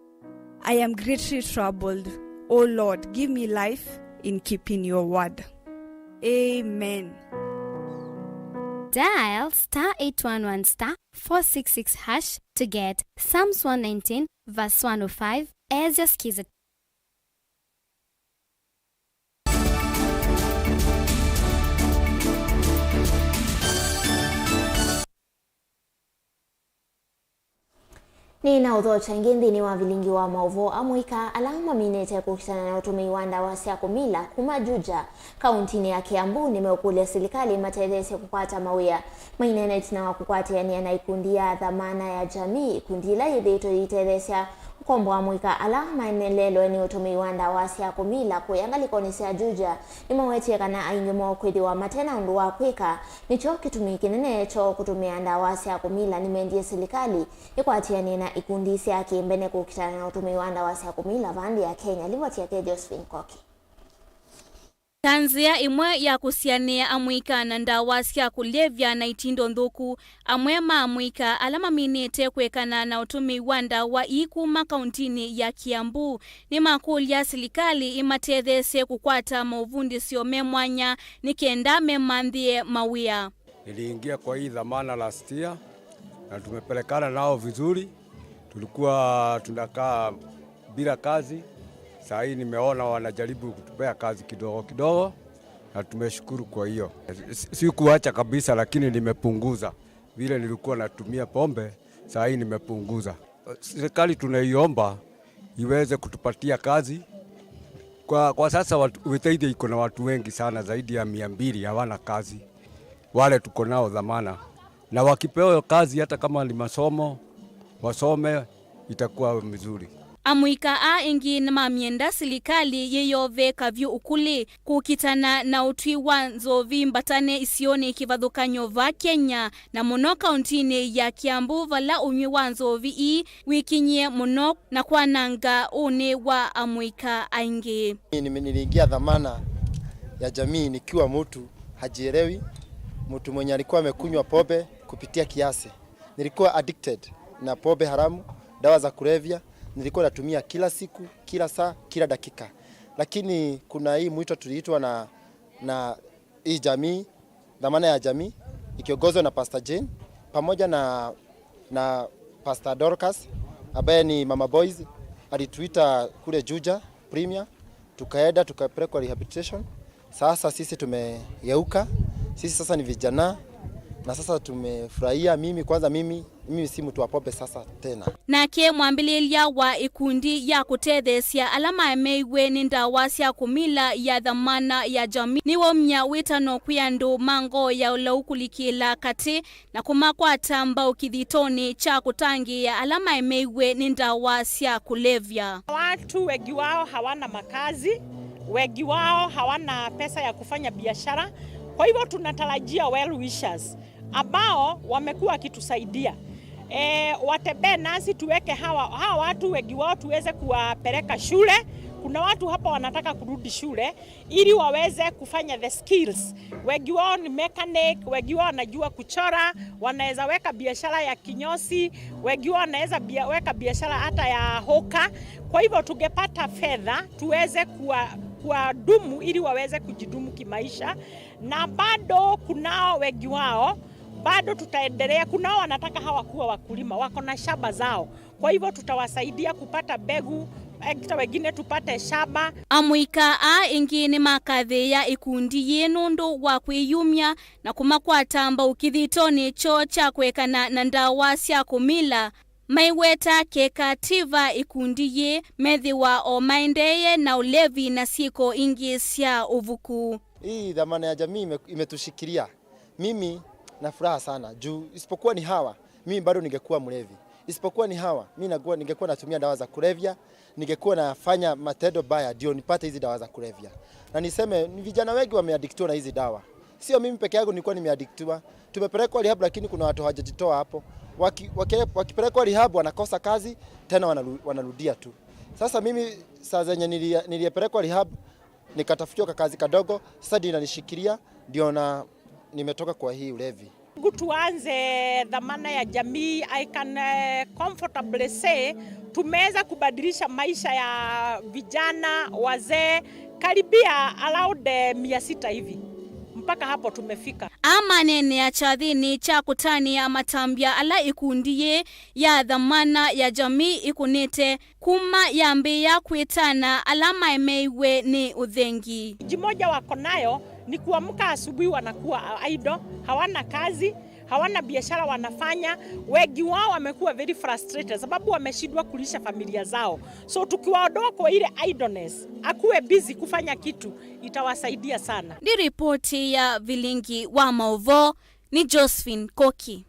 I am greatly troubled. O Lord, give me life in keeping your word. Amen. Dial star eight one one star four six six hash to get Psalms one nineteen verse one oh five as your skiza. Nĩ na ũthokya ĩngĩ nthĩnĩ wa vilingi wa maũvoo. Amũika ala maminĩte kũkitana na ũtũmĩi wa ndawa sya kũmila kuma Juja, kauntinĩ ya Kiambu, nĩmeũkũlya silikalĩ ĩmatetheesye kũkwata mawĩa. Maineena ĩtina wa kũkwatĩanĩa na ikundi ya Dhamana ya Jamii, ikundi ila yĩthĩĩtwe yĩitetheesya ũkombo wa amũika ala manelelwe nĩ ũtũmĩi wa ndawa sya kũmila kũya ngalĩkonĩ sya Juja, nĩmawetie kana aingĩ moo kwĩthĩwa mate na ũndũ wa kwĩka, nĩkyo kĩtumi kĩnene kyoo kũtũmĩa ndawa sya kũmila. Nĩmendie silikalĩ ĩkwatĩanĩe na ikundi sya kĩmbene kũkitana na ũtũmĩi wa ndawa sya kũmila vaa nthĩ ya Kenya. Livoti yake Josephine Koki. Ta nzĩa ĩmwe ya kũsianĩa amũika na ndawa sya kũlevya na itindo nthũku, amwe ma amũika ala maminĩte kwĩkana na ũtũmĩi wa ndawa ii kuma kauntinĩ ya Kiambu nĩmakũlya silikalĩ ĩmatetheesye kũkwata maũvundĩsyo me mwanya nĩ kenda memanthĩe mawĩa. Niliingia kwa hii dhamana last year na tumepelekana nao vizuri. Tulikuwa tunakaa bila kazi. Saa hii nimeona wanajaribu kutupea kazi kidogo kidogo na tumeshukuru kwa hiyo. Si-, sikuacha kabisa, lakini nimepunguza. Vile nilikuwa natumia pombe, saa hii nimepunguza. Serikali tunaiomba iweze kutupatia kazi. Kwa, kwa sasa watu, Wĩtaithya iko na watu wengi sana, zaidi ya mia mbili hawana kazi, wale tuko nao dhamana. Na wakipewa kazi, hata kama ni masomo, wasome, itakuwa mzuri. Amũika aa ĩngĩ nĩmamyenda silikalĩ yĩyove kavyũ ũkũlĩ kũkitana na ũtwi wa nzovi mbatane isionĩ kĩvathũkany'o va Kenya, na mũno kauntinĩ ya Kiambu, vala ũnyw'ĩ wa nzovi ii wĩkinyie mũno na kwananga ũnĩ wa amũika aingĩ. Nime-, niliingia dhamana ya jamii nikiwa mtu hajielewi, mtu mwenye alikuwa amekunywa pombe kupitia kiasi. Nilikuwa addicted na pombe haramu, dawa za kulevya, nilikuwa natumia kila siku, kila saa, kila dakika. Lakini kuna hii mwito tuliitwa na, na hii jamii, dhamana ya jamii, ikiongozwa na Pastor Jane, pamoja na, na Pastor Dorcas, ambaye ni Mama Boys, alituita kule Juja Premier, tukaenda, tukapelekwa rehabilitation. Sasa sisi tumegeuka, sisi sasa ni vijana, na sasa tumefurahia. Mimi kwanza, mimi, mimi si mtu wa pombe sasa tena. Nake mwambĩlĩlya wa ĩkundi ya kũtetheesya ala maemeeiw'e nĩ ndawa sya kũmila ya Dhamana ya Jamii nĩwaumya wĩtano kwĩ andũ ma ngoo ya ũlau kũlikĩla katĩ na kũmakwata mbau kĩthitonĩ kya kũtangĩĩa ala maemeeiw'e nĩ ndawa sya kũlevya. Watu wengi wao hawana makazi, wengi wao hawana pesa ya kufanya biashara, Kwa hivyo tunatarajia well wishers ambao wamekuwa wakitusaidia. E, watembee nasi tuweke hawa, hawa watu wengi wao tuweze kuwapeleka shule. Kuna watu hapa wanataka kurudi shule ili waweze kufanya the skills. Wengi wao ni mechanic, wengi wao wanajua kuchora, wanaweza weka biashara ya kinyozi, wengi wao wanaweza bia-, weka biashara hata ya hoka. Kwa hivyo tungepata fedha tuweze kuwa, kuwadumu ili waweze kujidumu kimaisha, na bado kunao wengi wao bado tutaendelea. Kunao wanataka hawa kuwa wakulima, wako na shamba zao, kwa hivyo tutawasaidia kupata mbegu, hata wengine tupate shamba. Amũika aa ĩngĩ nĩmakathĩĩa ikundi yĩĩ nũndũ wa kwĩyumya na kũmakwata mbau kĩthitonĩ kyoo kya kũekana na ndawa sya kũmila. Maiweta keka ti va ikundi yĩĩ methĩwa o maendeeye na ũlevi na syĩko ingĩ sya ũvuku. Hii dhamana ya jamii ime-, imetushikilia. Mimi na furaha sana juu isipokuwa ni hawa, mimi bado ningekuwa mlevi. Isipokuwa ni hawa, mimi nakuwa, ningekuwa natumia dawa za kulevya, ningekuwa nafanya matendo baya ndio nipate hizi dawa za kulevya. Na niseme ni vijana wengi wameadiktiwa na hizi dawa. Sio mimi peke yangu nilikuwa nimeadiktiwa. Tumepelekwa rehab, lakini kuna watu hawajajitoa hapo. Waki-, waki-, wakipelekwa rehab wanakosa kazi, tena wanaru-, wanarudia tu. Sasa mimi saa zenye nilia-, niliyepelekwa rehab, nikatafutiwa kakazi kadogo, sasa ndio inanishikilia, ndio na nimetoka kwa hii ulevi. Tangu tuanze dhamana ya jamii, I can, eh, comfortably say tumeweza kubadilisha maisha ya vijana, wazee, karibia around, eh, mia sita hivi. Mpaka hapo tumefika. Amaneenea kyathĩnĩ kya kũtanĩa matambya ala ikundi yĩĩ ya dhamana ya jamii ĩkũnĩte kuma yambĩĩa kwĩtana ala maemeeiwe nĩ ũthengi. Jukumu moja wako nayo ni kuamka asubuhi wanakuwa idle, hawana kazi, hawana biashara wanafanya. Wengi wao wamekuwa very frustrated sababu wameshindwa kulisha familia zao. So tukiwaondoa kwa ile idleness, akuwe busy kufanya kitu, itawasaidia sana. Nĩ ripoti ya Vilingi wa Maũvoo, nĩ Josephine Koki.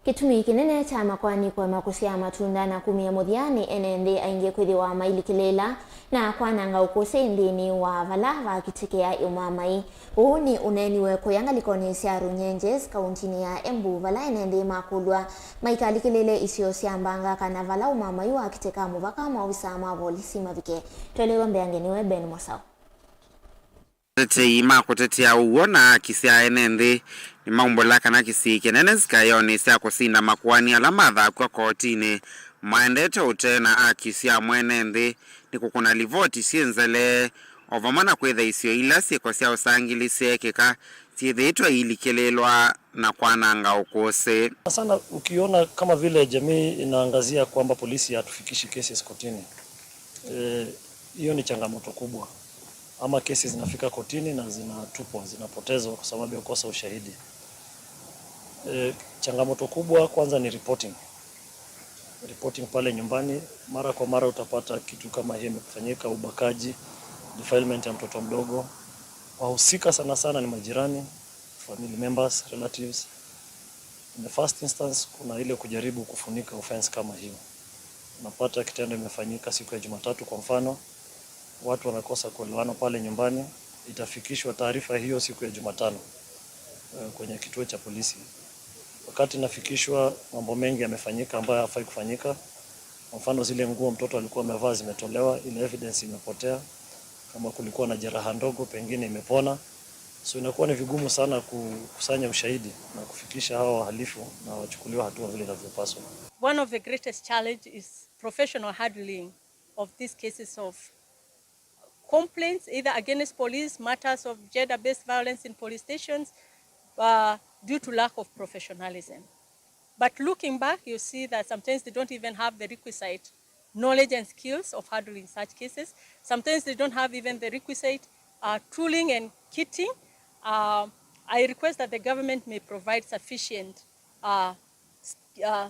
Kĩtumi kĩnene kya makoani kũema kũsyaa matunda na kumya mũthya nĩ ene nthĩ aingĩ kwĩthĩwa mailikĩlĩĩla na kwananga ũkũsĩ nthĩnĩ wa vala vakitĩkĩa ũmamai. Ũu nĩ ũneeniwe kũya ngalĩkonĩ sya Runyenjes, kauntinĩ ya Embu, vala ene nthĩ makũlw'a maikalikĩlĩĩle isio sya mbanga kana vala ũmamai wakitĩka mũvaka, maovisaa ma volisi mavike. Twelewe mbeange nĩwe Ben Mosau. Atetei ma kũtetea ũw'o na aki sya ene nthĩ nĩmaumbũla kana kĩsii kĩnene nzikaĩonĩ sya kũsinda makoani ala mathakw'a kotinĩ maendete ũtee na aki sya mwene nthĩ nĩ kũkũna livoti syĩ nzelee, o vamwe na kwĩtha isio ila syĩko sya ũsangili syeekĩka syĩthĩĩtwe iilikĩlĩĩlwa na kwananga ũkũsĩ. Sana ukiona kama vile jamii inaangazia kwamba polisi hatufikishi cases kotini, eh, hiyo ni changamoto kubwa. Ama kesi zinafika kotini na zinatupwa, zinapotezwa kwa sababu ya kukosa ushahidi. Eh, changamoto kubwa kwanza ni reporting. Reporting pale nyumbani, mara kwa mara utapata kitu kama hiyo imefanyika, ubakaji, defilement ya mtoto mdogo. Wahusika sana sana ni majirani, family members, relatives. In the first instance, kuna ile kujaribu kufunika offense kama hiyo. Unapata kitendo imefanyika siku ya Jumatatu kwa mfano, watu wanakosa kuelewana pale nyumbani, itafikishwa taarifa hiyo siku ya Jumatano, eh, kwenye kituo cha polisi. Wakati inafikishwa, mambo mengi yamefanyika ambayo hayafai kufanyika. Kwa mfano, zile nguo mtoto alikuwa amevaa zimetolewa, ile evidence imepotea. Kama kulikuwa na jeraha ndogo, pengine imepona. So inakuwa ni vigumu sana kukusanya ushahidi na kufikisha hawa wahalifu na wachukuliwa hatua vile inavyopaswa. One of the greatest challenge is professional handling of these cases of complaints, either against police, matters of gender-based violence in police stations, uh, due to lack of professionalism. But looking back, you see that sometimes they don't even have the requisite knowledge and skills of handling such cases. Sometimes they don't have even the requisite, uh, tooling and kitting. Uh, I request that the government may provide sufficient, uh, s-, uh,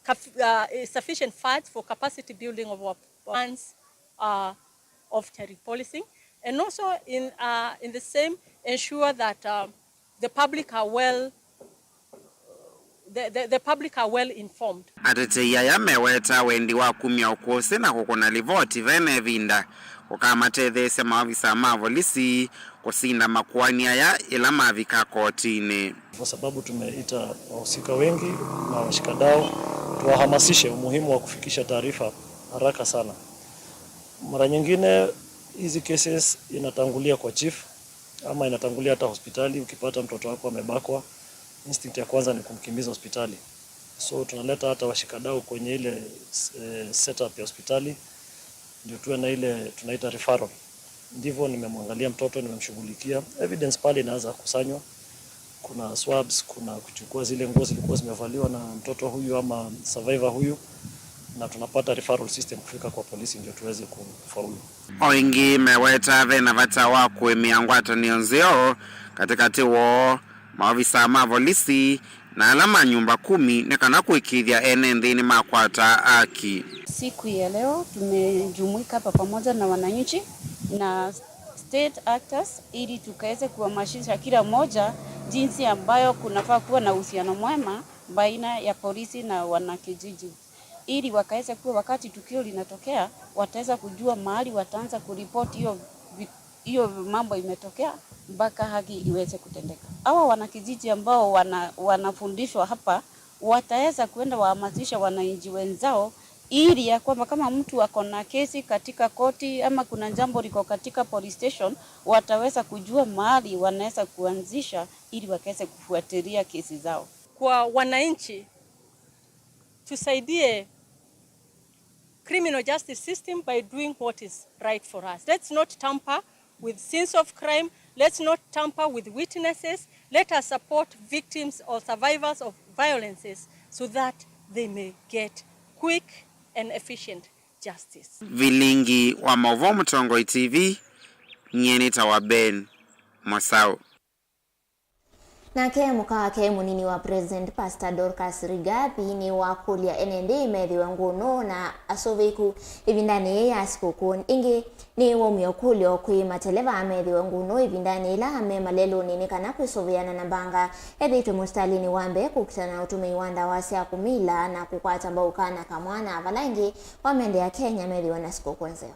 cap-, uh, eh, sufficient funds for capacity building of our funds, uh, of terry policing, and also in, uh, in the same, ensure that, uh, the public are well, the, the, the public are well informed. Atetei aya meweta wendi wa kumya ũkũsĩ na kũkũna livoti vene ĩvinda ũkamatetheesya maovisa ma volisi kũsinda makoani aya ĩla mavika kotinĩ. Kwa sababu tumeita wahusika wengi na washikadau, tuwahamasishe umuhimu wa kufikisha taarifa haraka sana. Mara nyingine hizi cases inatangulia kwa chief ama inatangulia hata hospitali. Ukipata mtoto wako amebakwa, instinct ya kwanza ni kumkimbiza hospitali. So tunaleta hata washikadau kwenye ile eh, setup ya hospitali, ndio tuwe na ile tunaita referral. Ndivyo nimemwangalia mtoto, nimemshughulikia. Evidence pale inaanza kukusanywa. Kuna swabs, kuna kuchukua zile nguo zilikuwa zimevaliwa na mtoto huyu ama survivor huyu, na tunapata referral system kufika kwa polisi ndio tuweze kufaulu. O ĩngĩ meweta ve na vata wa kũĩmĩa ngwatanĩo nzeo katĩkatĩ woo, maovisa ma volisi, na ala ma nyumba kumi nĩ kana kũĩkĩĩthya ene nthĩ nĩmakwata aki. Siku ya leo tumejumuika hapa pamoja na wananchi na state actors ili tukaweze kuhamasisha kila mmoja jinsi ambayo kunafaa kuwa na uhusiano mwema baina ya polisi na wanakijiji, ili wakaweze kuwa wakati tukio linatokea wataweza kujua mahali wataanza kuripoti hiyo vi- hiyo mambo imetokea mpaka haki iweze kutendeka. Hawa wanakijiji ambao wana, wanafundishwa hapa wataweza kuenda wahamasisha wananchi wenzao ili ya kwamba kama mtu ako na kesi katika koti ama kuna jambo liko katika police station, wataweza kujua mahali wanaweza kuanzisha ili wakaweze kufuatilia kesi zao. Kwa wananchi, tusaidie criminal justice system by doing what is right for us. Let's not tamper with scenes of crime. Let's not tamper with witnesses. Let us support victims or survivors of violences so that they may get quick and efficient justice. Vilingi wa maũvoo Mũtongoi T V, nyie nĩtawa Ben Mosau. Nake mũka wake mũnini wa President, Pastor Dorcas Rigathi, nĩwakũlya ene nthĩ methĩwe ngũnũ na asũvĩĩku ĩvindanĩ yĩĩ ya sikũkũ. Ĩngĩ, nĩwaumya ũkũlyo kwĩ mateleva methĩwe ngũnũ ĩvindanĩ yĩla me malelũnĩ nĩ kana kwĩsũvĩana na mbanga ethĩĩtwe mũsitalĩnĩ wa mbee kũkitana na ũtũmĩi wa ndawa sya kũmila na kũkwata mbau kana kamwana. Vala ĩngĩ, wamendea Kenya methĩwe na sikũkũ nzeo.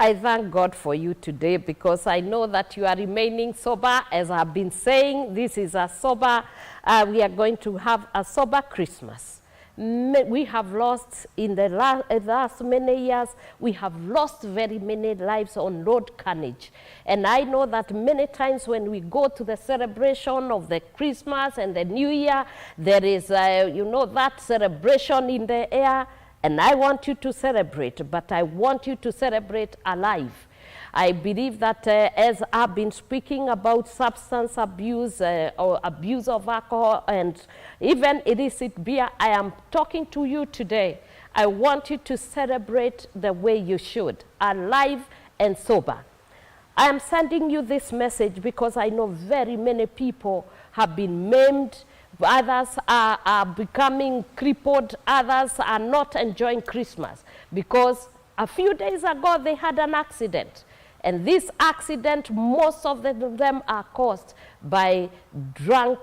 I thank God for you today because I know that you are remaining sober. As I've been saying, this is a sober, uh, we are going to have a sober Christmas. We have lost in the last many years, we have lost very many lives on road carnage. And I know that many times when we go to the celebration of the Christmas and the New Year, there is, uh, you know, that celebration in the air. And I want you to celebrate, but I want you to celebrate alive. I believe that uh, as I've been speaking about substance abuse uh, or abuse of alcohol and even illicit beer, I am talking to you today. I want you to celebrate the way you should, alive and sober. I am sending you this message because I know very many people have been maimed, others are, are becoming crippled, others are not enjoying Christmas because a few days ago they had an accident. And this accident, most of them are caused by drunk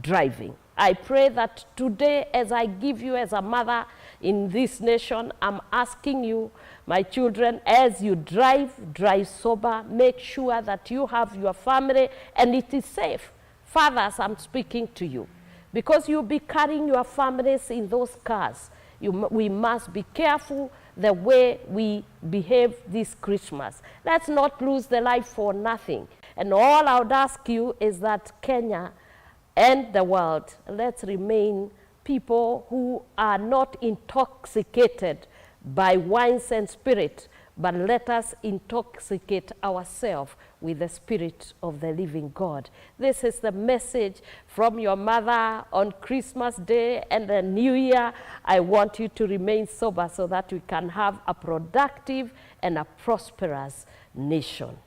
driving. I pray that today, as I give you as a mother in this nation, I'm asking you, my children, as you drive, drive sober. Make sure that you have your family and it is safe. Fathers, I'm speaking to you because you'll be carrying your families in those cars. You, we must be careful the way we behave this Christmas. Let's not lose the life for nothing. And all I would ask you is that Kenya and the world, let's remain people who are not intoxicated by wines and spirit, but let us intoxicate ourselves with the Spirit of the living God. This is the message from your mother on Christmas Day and the New Year. I want you to remain sober so that we can have a productive and a prosperous nation.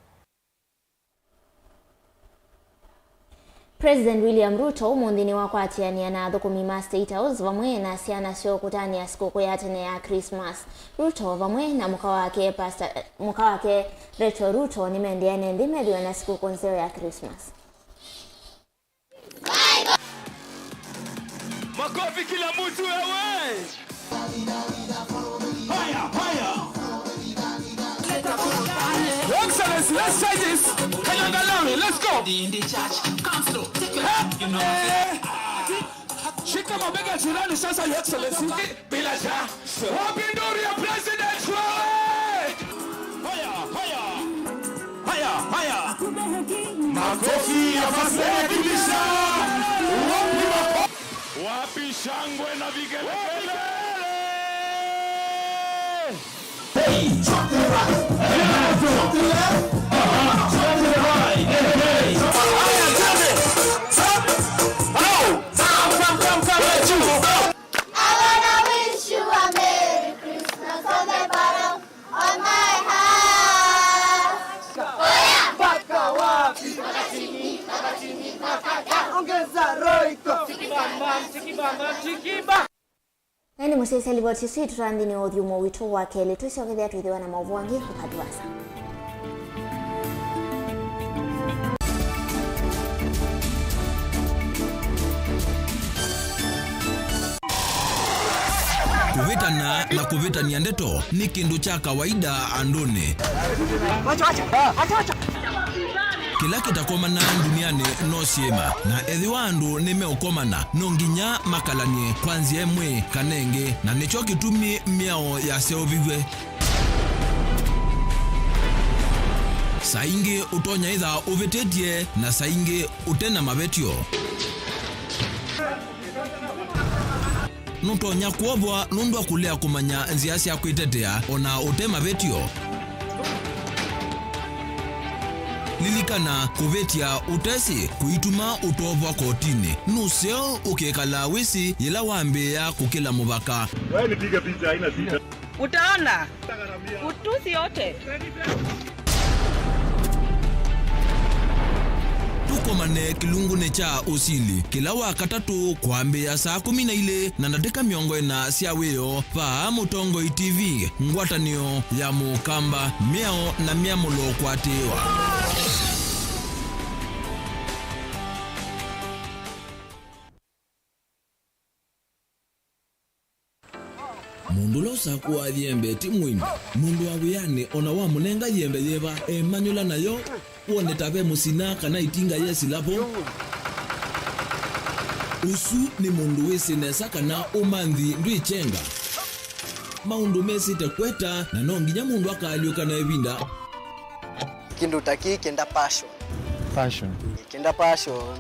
President William Ruto ũmũnthĩ nĩwakwatĩanĩa na athũkũmi ma State House vamwe na syana syoo kũtanĩa sikũkũ ya tene ya Christmas. Ruto vamwe na mũka wake, Pastor, mũka wake Rachel Ruto nĩmendeane nthĩ methĩwe na sikũkũ nzeo ya Christmas. Makofi kila mtu wewe. Haya, haya. Your Excellency, let's try this. Kanyanga Larry, let's go. Shika mabega jirani sasa, Your Excellency. Bila shaka. Wapi nduru ya President wewe? Haya, haya. Haya, haya. Makofi ya First Lady Elisha. Wapi makofi? Wapi shangwe na vigelegele? Hey, drop to the right. Hey, drop to the left. Uh-huh. Drop to the right. Hey, hey. Haya, twende. Stop. Hello. Come, come, come, come. Let you. I wanna wish you a Merry Christmas on the bottom of my heart. Mpaka wapi? Mpaka chini, mpaka chini, mpaka down. Ongeza roho iko. Chikibamba, chikibamba, chikiba. Na nĩ mũsyaĩĩsya livoti ĩsu ĩtũtwaa nthĩnĩ wa ũthyũmũo witũ wa kelĩ. Twĩsyokethya twĩthĩwa na maũvoo angĩ ũkatwasa. Kũvĩtana na kũvĩtany'a ndeto nĩ kĩndũ kya kawaida andũnĩ. Kĩla kĩtakomanaa ndunianĩ no syĩma, na ethĩwa andũ nĩmeũkomana, no nginya makalany'e kwa nzĩa ĩmwe kana ĩngĩ, na nĩkyo kĩtumi mĩao yaseũviw'e. Saa ingĩ ũtonya ĩtha ũvĩtĩtye, na saa ingĩ ũte na mavetyo. Nũtonya kwovwa nũndũ wa kũlea kũmanya nzĩa sya kwĩtetea o na ũte mavetyo. Lilikana, kũvĩtya ũtesĩ kũituma ũtovwa kotinĩ. Nũseo ũkekala wĩsĩ yĩla wambĩĩa kũkĩla mũvaka. Wewe nipige picha, haina shida. Utaona utusi yote. Tũkomane kĩlungunĩ kya ũsili kĩla wa katatũ kwambĩĩa saa kũmi na ilĩ na ndatĩka mĩongo ĩna sya wĩoo, vaa Mũtongoi T V, ngwatanĩo ya Mũkamba, mĩao na mĩamũlo kũatĩĩwa. Mũndũ ũla ũsakũaa yembe ti mũimbi. Mũndũ wa wĩanĩ o na wamũnenga yembe yĩva, emanyũla nayo, wone ta ve mũsina kana itinga yesila vo. Ũsu nĩ mũndũ wĩsĩ nesa kana ũmanthi ndwĩkyenga. Maũndũ mesĩte kweta, na no nginya mũndũ akaalyũka na ĩvinda. Kĩndũ ta kĩĩ kĩenda passion. Passion. Kĩenda passion.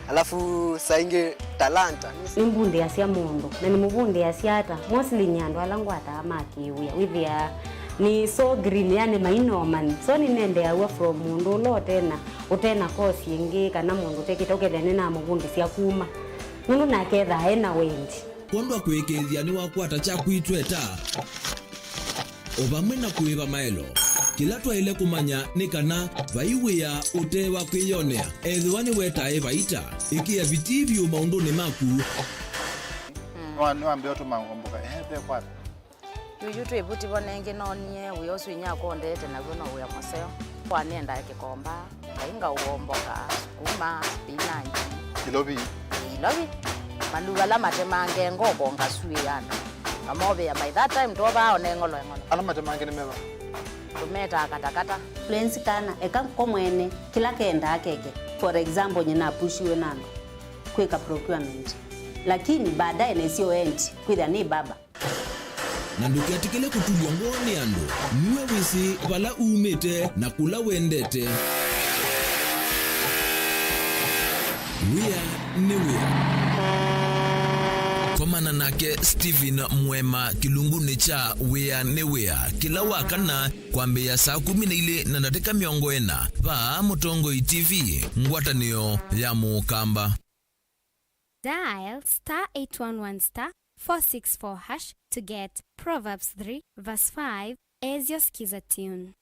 Alafu saa ingĩ talanta. Nĩmbundĩasya mũndũ, na nĩmũvundĩasya ata? Mostly nĩ andũ ala ngwataa ma kĩwĩa. Wĩthĩaa nĩ so green, yani mainomani. So nĩnendeaw'a from mũndũ ũla ũtena, ũtena course ĩngĩ, kana mũndũ ũtekĩte ũkethĩa nĩnamũvundĩsya kuma. Nũndũ nake ethaa ena wendi. Kwondũ wa kũĩkĩĩthya nĩwakwata kyaku itweta, o vamwe na kũĩva maelo. Kĩla twaĩle kũmanya nĩ kana vai wĩa ũte wa kwĩyonea, ethĩwa nĩwetae vaita. Ĩkĩa vitii vyũ maũndũnĩ maku. Nĩwa-, nĩwambĩa ũtũma ngomboka. Ehe, ve kwata. Yuyu twĩ vuti vo nengĩ noonie wĩa ũsu inyakwa ũndeete naw'o no wĩa mũseo. Kwa nĩendaa kĩkomba, ngai ngaũomboka, sukuma, spinach. Ilovi. Ilovi. Maluu ala matemange ngoko ngasuĩana. Ngamovĩa by that time twovaa one ng'olo eng'olo. Ala matemange nĩ meva? Tũmetaa katakata. Lwenzi kana, eka ko mwene, kĩla kendaa keke. For example, nyina apushiwe na andũ kwĩka procurement. Lakini baadaye nesio endi, kwĩthĩa nĩ baba. Na ndũketĩkĩle kũtulw'a ngoo nĩ andũ. Nue wĩsĩ vala umĩte na kũla wendete. Wĩa nĩ wĩa. Komana nake Stephen Mwema kĩlungunĩ kya Wĩa nĩ Wĩa kĩla wa kana kwambĩĩa saa kũmi na ilĩ na ndatĩka mĩongo ĩna vaa Mũtongoi T V, ngwatanĩo ya Mũkamba. Dial star eight one one star four six four hash to get Proverbs three verse five as your skiza tune.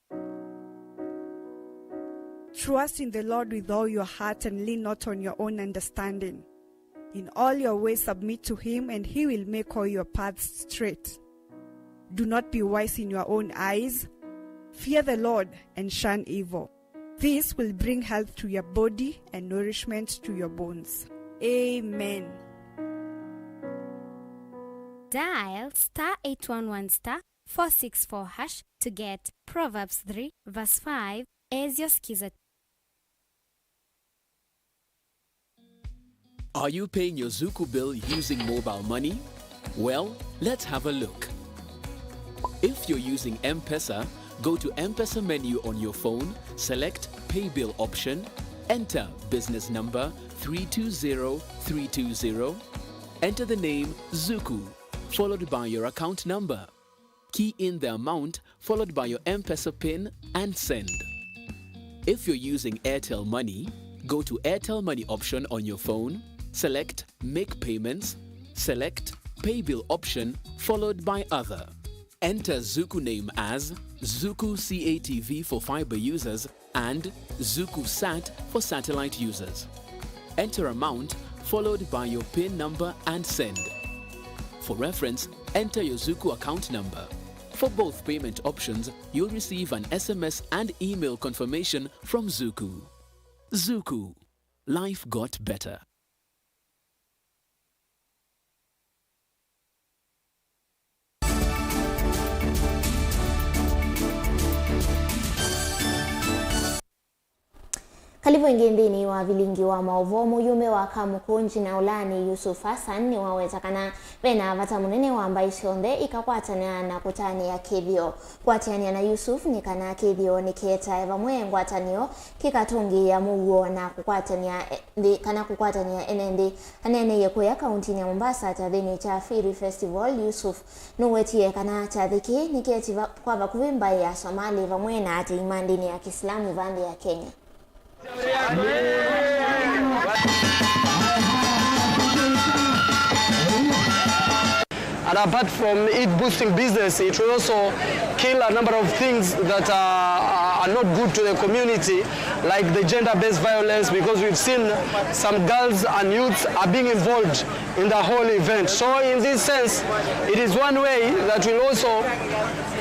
Trust in the Lord with all your heart and lean not on your own understanding. In all your ways submit to him, and he will make all your paths straight. Do not be wise in your own eyes. Fear the Lord and shun evil. This will bring health to your body and nourishment to your bones. Amen. Dial star eight one one star four six four hash to get Proverbs three verse five as your skiza. Are you paying your Zuku bill using mobile money? Well, let's have a look. If you're using M-Pesa, go to M-Pesa menu on your phone, select Pay Bill option, enter business number three two zero three two zero, enter the name Zuku, followed by your account number. Key in the amount followed by your M-Pesa pin and send. If you're using Airtel Money, go to Airtel Money option on your phone, select Make Payments, select Pay Bill option followed by Other. Enter Zuku name as Zuku C A T V for fiber users and Zuku Sat for satellite users. Enter amount followed by your pin number and send. For reference, enter your Zuku account number. For both payment options, you'll receive an S M S and email confirmation from Zuku. Zuku. Life got better. Karibu ĩngĩ nthĩnĩ wa vilingi wa maũvoo. Mũyumbe wa Kamukunji na ũlaani Yusuf Hassan nĩwaweta kana vena vata mũnene wa mbaĩ syonthe ikakwatanĩa na kũtanĩa kĩthĩo. Kũatĩanĩa na Yusuf nĩ kana kĩthĩo nĩkĩetae vamwe ngwatanĩo kĩkatũngĩĩa mũuo na kũkwatany'a nthĩ, kana kũkwatany'a ene nthĩ. Aneeneie kũya kauntinĩ ya Mombasa kyathĩnĩ kya Firi Festival, Yusuf nũwetie kana kyathĩ kĩĩ nĩkĩeti va-, kwa vakuvĩ mbaĩ ya Somali vamwe na atei ma ndĩni ya Kĩsilamu va nthĩ ya Kenya. And apart from it boosting business, it will also kill a number of things that are, are not good to the community, like the gender-based violence, because we've seen some girls and youths are being involved in the whole event. So in this sense, it is one way that will also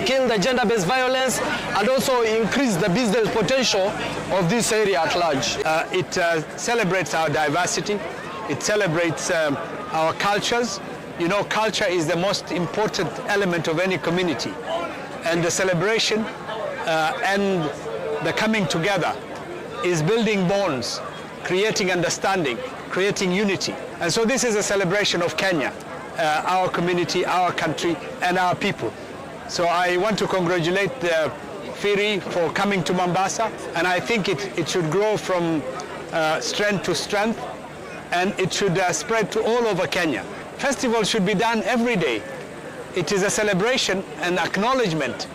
kill the gender-based violence and also increase the business potential of this area at large. Uh, it, uh, celebrates our diversity, it celebrates, um, our cultures. You know, culture is the most important element of any community, and the celebration, uh, and the coming together is building bonds, creating understanding, creating unity. And so this is a celebration of Kenya, uh, our community, our country, and our people. So I want to congratulate the Firi for coming to Mombasa, and I think it, it should grow from, uh, strength to strength, and it should, uh, spread to all over Kenya. Festivals should be done every day. It is a celebration and acknowledgement,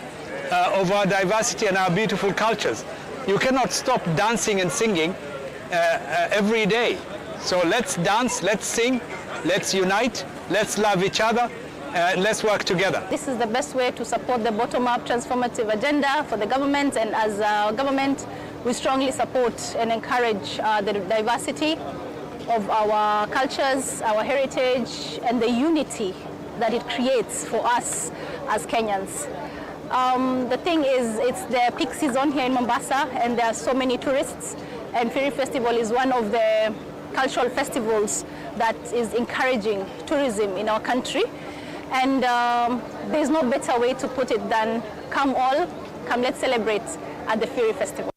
uh, of our diversity and our beautiful cultures. You cannot stop dancing and singing, uh, uh, every day. So let's dance, let's sing, let's unite, let's love each other, uh, let's work together. This is the best way to support the bottom-up transformative agenda for the government, and as a government, we strongly support and encourage, uh, the diversity of our cultures, our heritage, and the unity that it creates for us as Kenyans. Um, the thing is, it's the peak season here in Mombasa, and there are so many tourists, and Firi Festival is one of the cultural festivals that is encouraging tourism in our country. And, um, there's no better way to put it than come all, come, let's celebrate at the Firi Festival.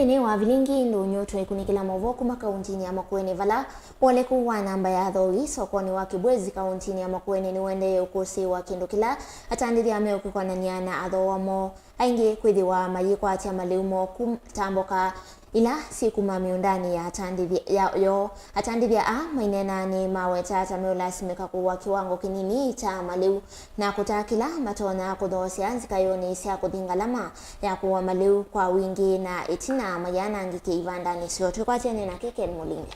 Nthĩnĩ wa vilingi ndũnyũ, twĩkunĩkĩla maũvoo kuma kauntinĩ ya Makueni, vala ũoleku wa namba ya athooi sokonĩ wa Kibwezi kauntinĩ ya Makueni nĩũendee ũkũsĩĩwa, kĩndũ kĩla atandĩthya meũkĩkonany'a na athooa moo aingĩ kwĩthĩwa mayĩkwatya malĩu moo kum-, ta mboka ila syĩ kuma mĩũndanĩ ya atandĩthya ya, yoo. Atandĩthya aa maineena nĩmaweta ta meũlasimĩka kũua kĩwango kĩnini kya malĩu na kũtaa kĩla matonya kũthoosya nzikayonĩ sya kũthi ngalama ya kũua malĩu kwa wingĩ na ĩtina mayanangĩke ivandanĩ syoo. Twĩkwatene nake Ken Mũlinge.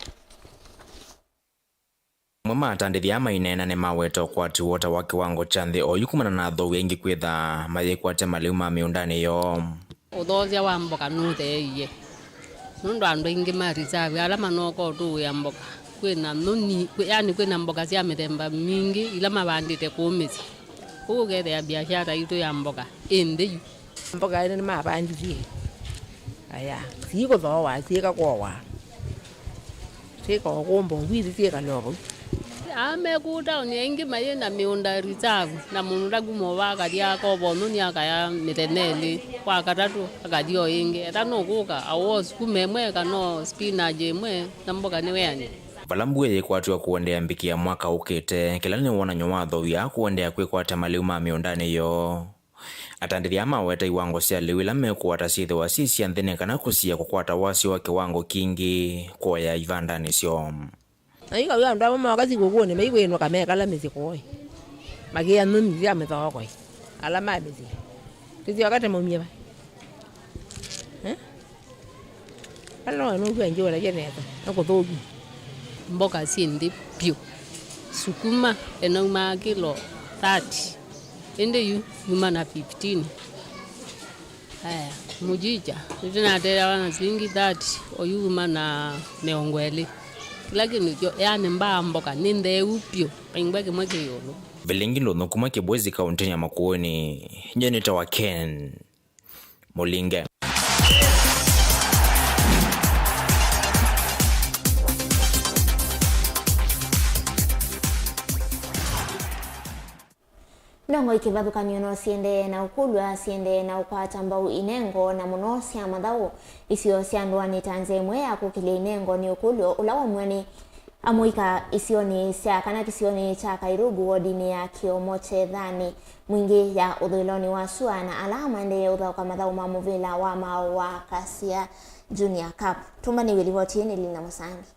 Amwe ma atandĩthya aa maineena nĩmaweta ũkwati woo ta wa kĩwango kya nthĩ oyu kumana na athooi aingĩ kwĩtha mayĩkwatya malĩu ma mĩũndanĩ yoo. Ũthoosya wa mboka nũtheeie, nũndũ andũ aingĩ ma reserve ala manooka ũtũũĩa mboka, kwĩna nũni, kwĩ, yani kwĩna mboka sya mĩthemba mingĩ ila mavandĩte kũu mĩsyĩ. Kwoou ũkethĩa biashara yitũ ya mboka ĩ nthĩ yu. Mboka ĩno nĩmavandithie. Aya, siikũthooa, siikakowa. Siikaokumba ũvwili, siikale o vau. Aa me kũu taoni aingĩ mayĩ na mĩũnda reserve, na mũndũ ndakuma ũva akathi akova ũnũni akaya mĩthenya ĩlĩ, kwa katatũ akathi o ĩngĩ. Ethĩwa nũkũka, awoa sukuma ĩmwe kana o spinach ĩmwe, na mboka nĩweanĩ. Vala mbua yĩkwatw'a kũendeea mbikĩ ya mwaka ũkĩte, kĩla nĩ wonany'o wa athooi aa kũendeea kwĩkwata malĩu ma mĩũndanĩ yoo. Atandĩthya aa maweta iwango sya lĩu ila mekũata syĩthĩwa syĩ sya nthĩ nĩ kana kũsiĩĩa kũkwata wasyo wa kĩwango kingĩ kũya ivandanĩ syoo. Na yu kawĩa andũ amwe mooka sikũkũnĩ, maikwĩnũka mekala mĩsyĩ kũĩ. Makĩa nũmi sya mĩthookoi. Ala ma mĩsyĩ. Tũsyoka tũmaumye va? Eh? Ala no nũkw'a njũla nesa. Nĩ kũthũku. Mboka syĩ nthĩ vyũ. Sukuma ĩnaumaa kĩlo thirty. Ĩndĩ yu yuma na fifteen. Aya, mũchicha, nĩtũnatethewa na silingi thirty, oyu uma na mĩongo ĩlĩ. Kĩla kĩndũ kyo, yani mbaa mboka nĩ ntheu vyũ, vaingwa kĩmwe kĩ ĩũlũ. Vilingi ndũnyũ kuma Kibwezi kauntinĩ ya Makueni, nyie nĩtawa Ken Mũlinge. Ndongoi kĩvathũkany'o no siendee na ũkũlw'a, siendee na ũkwata mbau inengo, na mũno sya mathaũ. Isio sya ndũanĩ ta nzĩa ĩmwe ya kũkĩlya inengo nĩ ũkũlyo ũla waumw'a nĩ amũika isionĩ sya kana kĩsionĩ kya Kairugu, wodinĩ ya Kĩomo Kyethanĩ, mwingĩ ya ũthũĩlonĩ wa sua, na ala maendee ũthaũka mathaũ ma mũvĩla wa maaũ wa Kasia Junior Cup. Tũmbanĩw'e livoti ĩĩ nĩ Lina Mũsangi.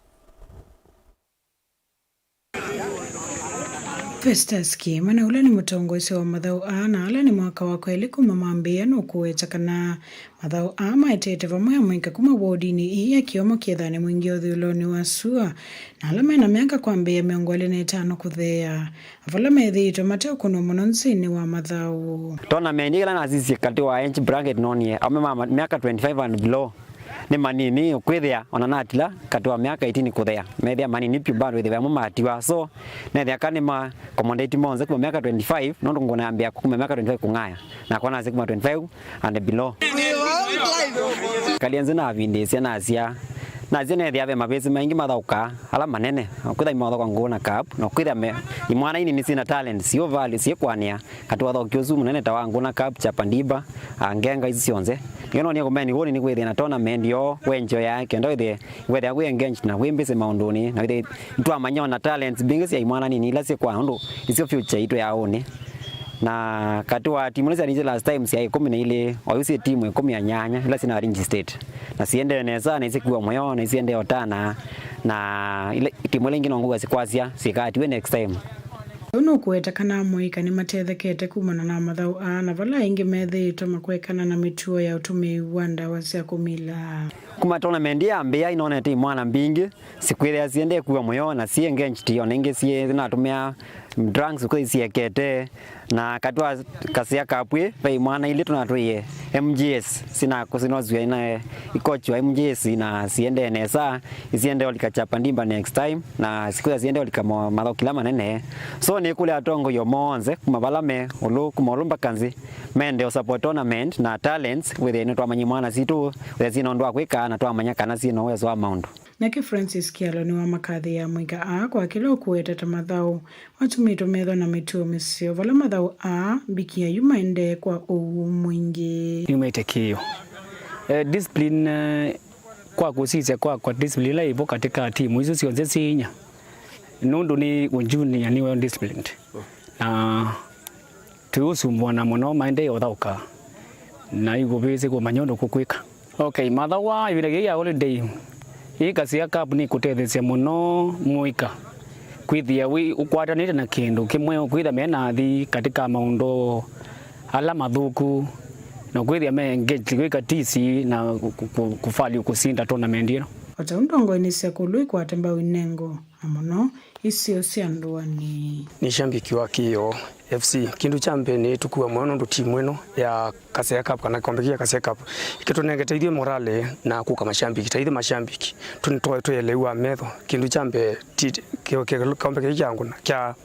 Festus Kĩmana, ũla nĩ mũtongoesya wa mathaũ aa, na ala nĩ mwaka wa kelĩ kuma mambĩĩa, nũkũweta kana mathaũ aa maetete vamwe amũika kuma wodinĩ ĩĩ ya Kĩomo Kyethanĩ, mwingĩ ũthũĩlonĩ wa sua, na ala mena myaka kwambĩĩa mĩongo ĩlĩ na ĩtano kũtheea, vala methĩĩtwe mateũkũnwa mũno nzĩnĩ wa mathaũ. Tournament ĩla nasisye katĩ wa age bracket noonie aũme ma ma-, myaka twenty-five and below. Nĩ manini kwĩthĩa ona natila katĩ wa myaka eighteen kũthea, methĩa manini vyũ bado ĩthĩwa amwe matiwa. So nethĩa ka nĩma accommodate monthe kuma myaka twenty-five, nũndũ ngũnambĩa kuma myaka twenty-five kũng'aya, nakwa nasye kuma twenty-five and below. Kalia nzĩ navindĩĩsya nasya, nasya nethĩa ve mavĩsĩ maingĩ mathaũkaa ala manene, kwĩthĩa mathaũka Ngũna Cup, na kwĩthĩa me imwana inini syĩna talent, syĩ value, syĩkwanĩa. Katĩ wa ũthaũki ũsu mũnene ta wa Ngũna Cup, Chapa Dimba, a, Ngenga, isu syonthe. Nĩkyo nonie kũmeni ũnĩ nĩ kwĩthĩa na tournament yoo, we enjoy yake, kenda wĩthĩe, wĩthĩa wĩ engaged na wĩ busy maũndũnĩ, na wĩthĩe nĩtwamanya ona talents mbingĩ sya imwana nini ila syĩ kwa ũndũ isyo future itũ ya ũnĩ. Na katĩ wa timu ila syaniisye last time sya ĩkũmi na ilĩ, oyu syĩ timu ĩkũmi na nyanya ila syĩna registered. Na siendee nesa, na isikw'a mũyo, na isiendee ũtana, na ila, timu ila ingĩ no ngũga sikwasya, sikatiwe next time. Ũu nũkũweta kana amũika nĩmatethekete kumana na mathaũ aa, na vala aingĩ methĩĩtwe makwekana na mĩtuo ya ũtũmĩi wa ndawa sya kũmila. Kuma tournament yambĩĩa, inonete imwana mbingĩ sikwĩthĩa siendee kuwa mũyo na syĩ engaged, ona ingĩ syĩ natũmĩa drugs kwĩ siekete. Na katĩ wa Kasia Cup ĩ, ve imwana ilĩ tũnatwĩie M G S, sina kũsinosiwa ina ikochi wa M G S, na siendee nesa, isiendee olika Chapa Dimba next time, na sikwĩthĩa siendee olika mo-, mathaũ kĩla manene. So nĩkũlya atongoi o monthe kuma vala me ũlũ, kuma ũlũ mpaka nzĩ, mende o support tournament na talents, wĩthĩe nĩtwamanya imwana sitũ, wĩthĩe syĩna ũndũ wa kwĩka, na twamanya kana syĩna ũwezo wa maũndũ. Nake Francis Kyalo nĩwamakathĩĩa amũika aa kwa kĩla ũkũweta ta mathaũ matũmĩtwe methwa na mĩtuo mĩseo, vala mathaũ aa mbikĩa yu maendee kwa ũw'o mwingĩ. Nĩumĩte kĩĩo. Eh, discipline, eh, kwa kũsisya kwakwa, discipline ĩla ĩvo katĩ ka timu isu syonthe syĩ inya, nũndũ nĩ ũjunior nĩwe disciplined, na tũyũsumbũana mũno, maendee ũthaũka na ikũvĩsĩ kũmanya ũndũ kũkwĩka. Okay, mathawa ĩvinda yĩĩ ya holiday, ĩĩ Kaseya Cup nĩkũtetheesya mũno mũika kwĩthĩa wĩ ũkwatanĩte na kĩndũ kĩmwe, kwĩthĩa me nathi katĩ ka maũndũ ala mathũku, na kwĩthĩa me engaged kwĩka tisi na kũ-, kũ-, kũvalue kũsinda tournament ĩno. O ta ũndũ ngoi nĩsya kũlũ ikwate mbau inengo, na mũno isio sya ndũanĩ. Nĩ shambiki wa Kĩoo F C. Kĩndũ kya mbee nĩ tũkua mũno nũndũ timu ĩno ya Kaseya Cup kana kĩkombe kĩĩ kya Kaseya Cup ĩkĩtũnengete ithyĩ morale na kũka mashambiki. Ta ithyĩ mashambiki, tũ nĩtwaĩ twĩ eleu wa metho. Kĩndũ kya mbee, ti-, kĩ-, kĩ-, kĩkombe kĩĩ kya ngũna kya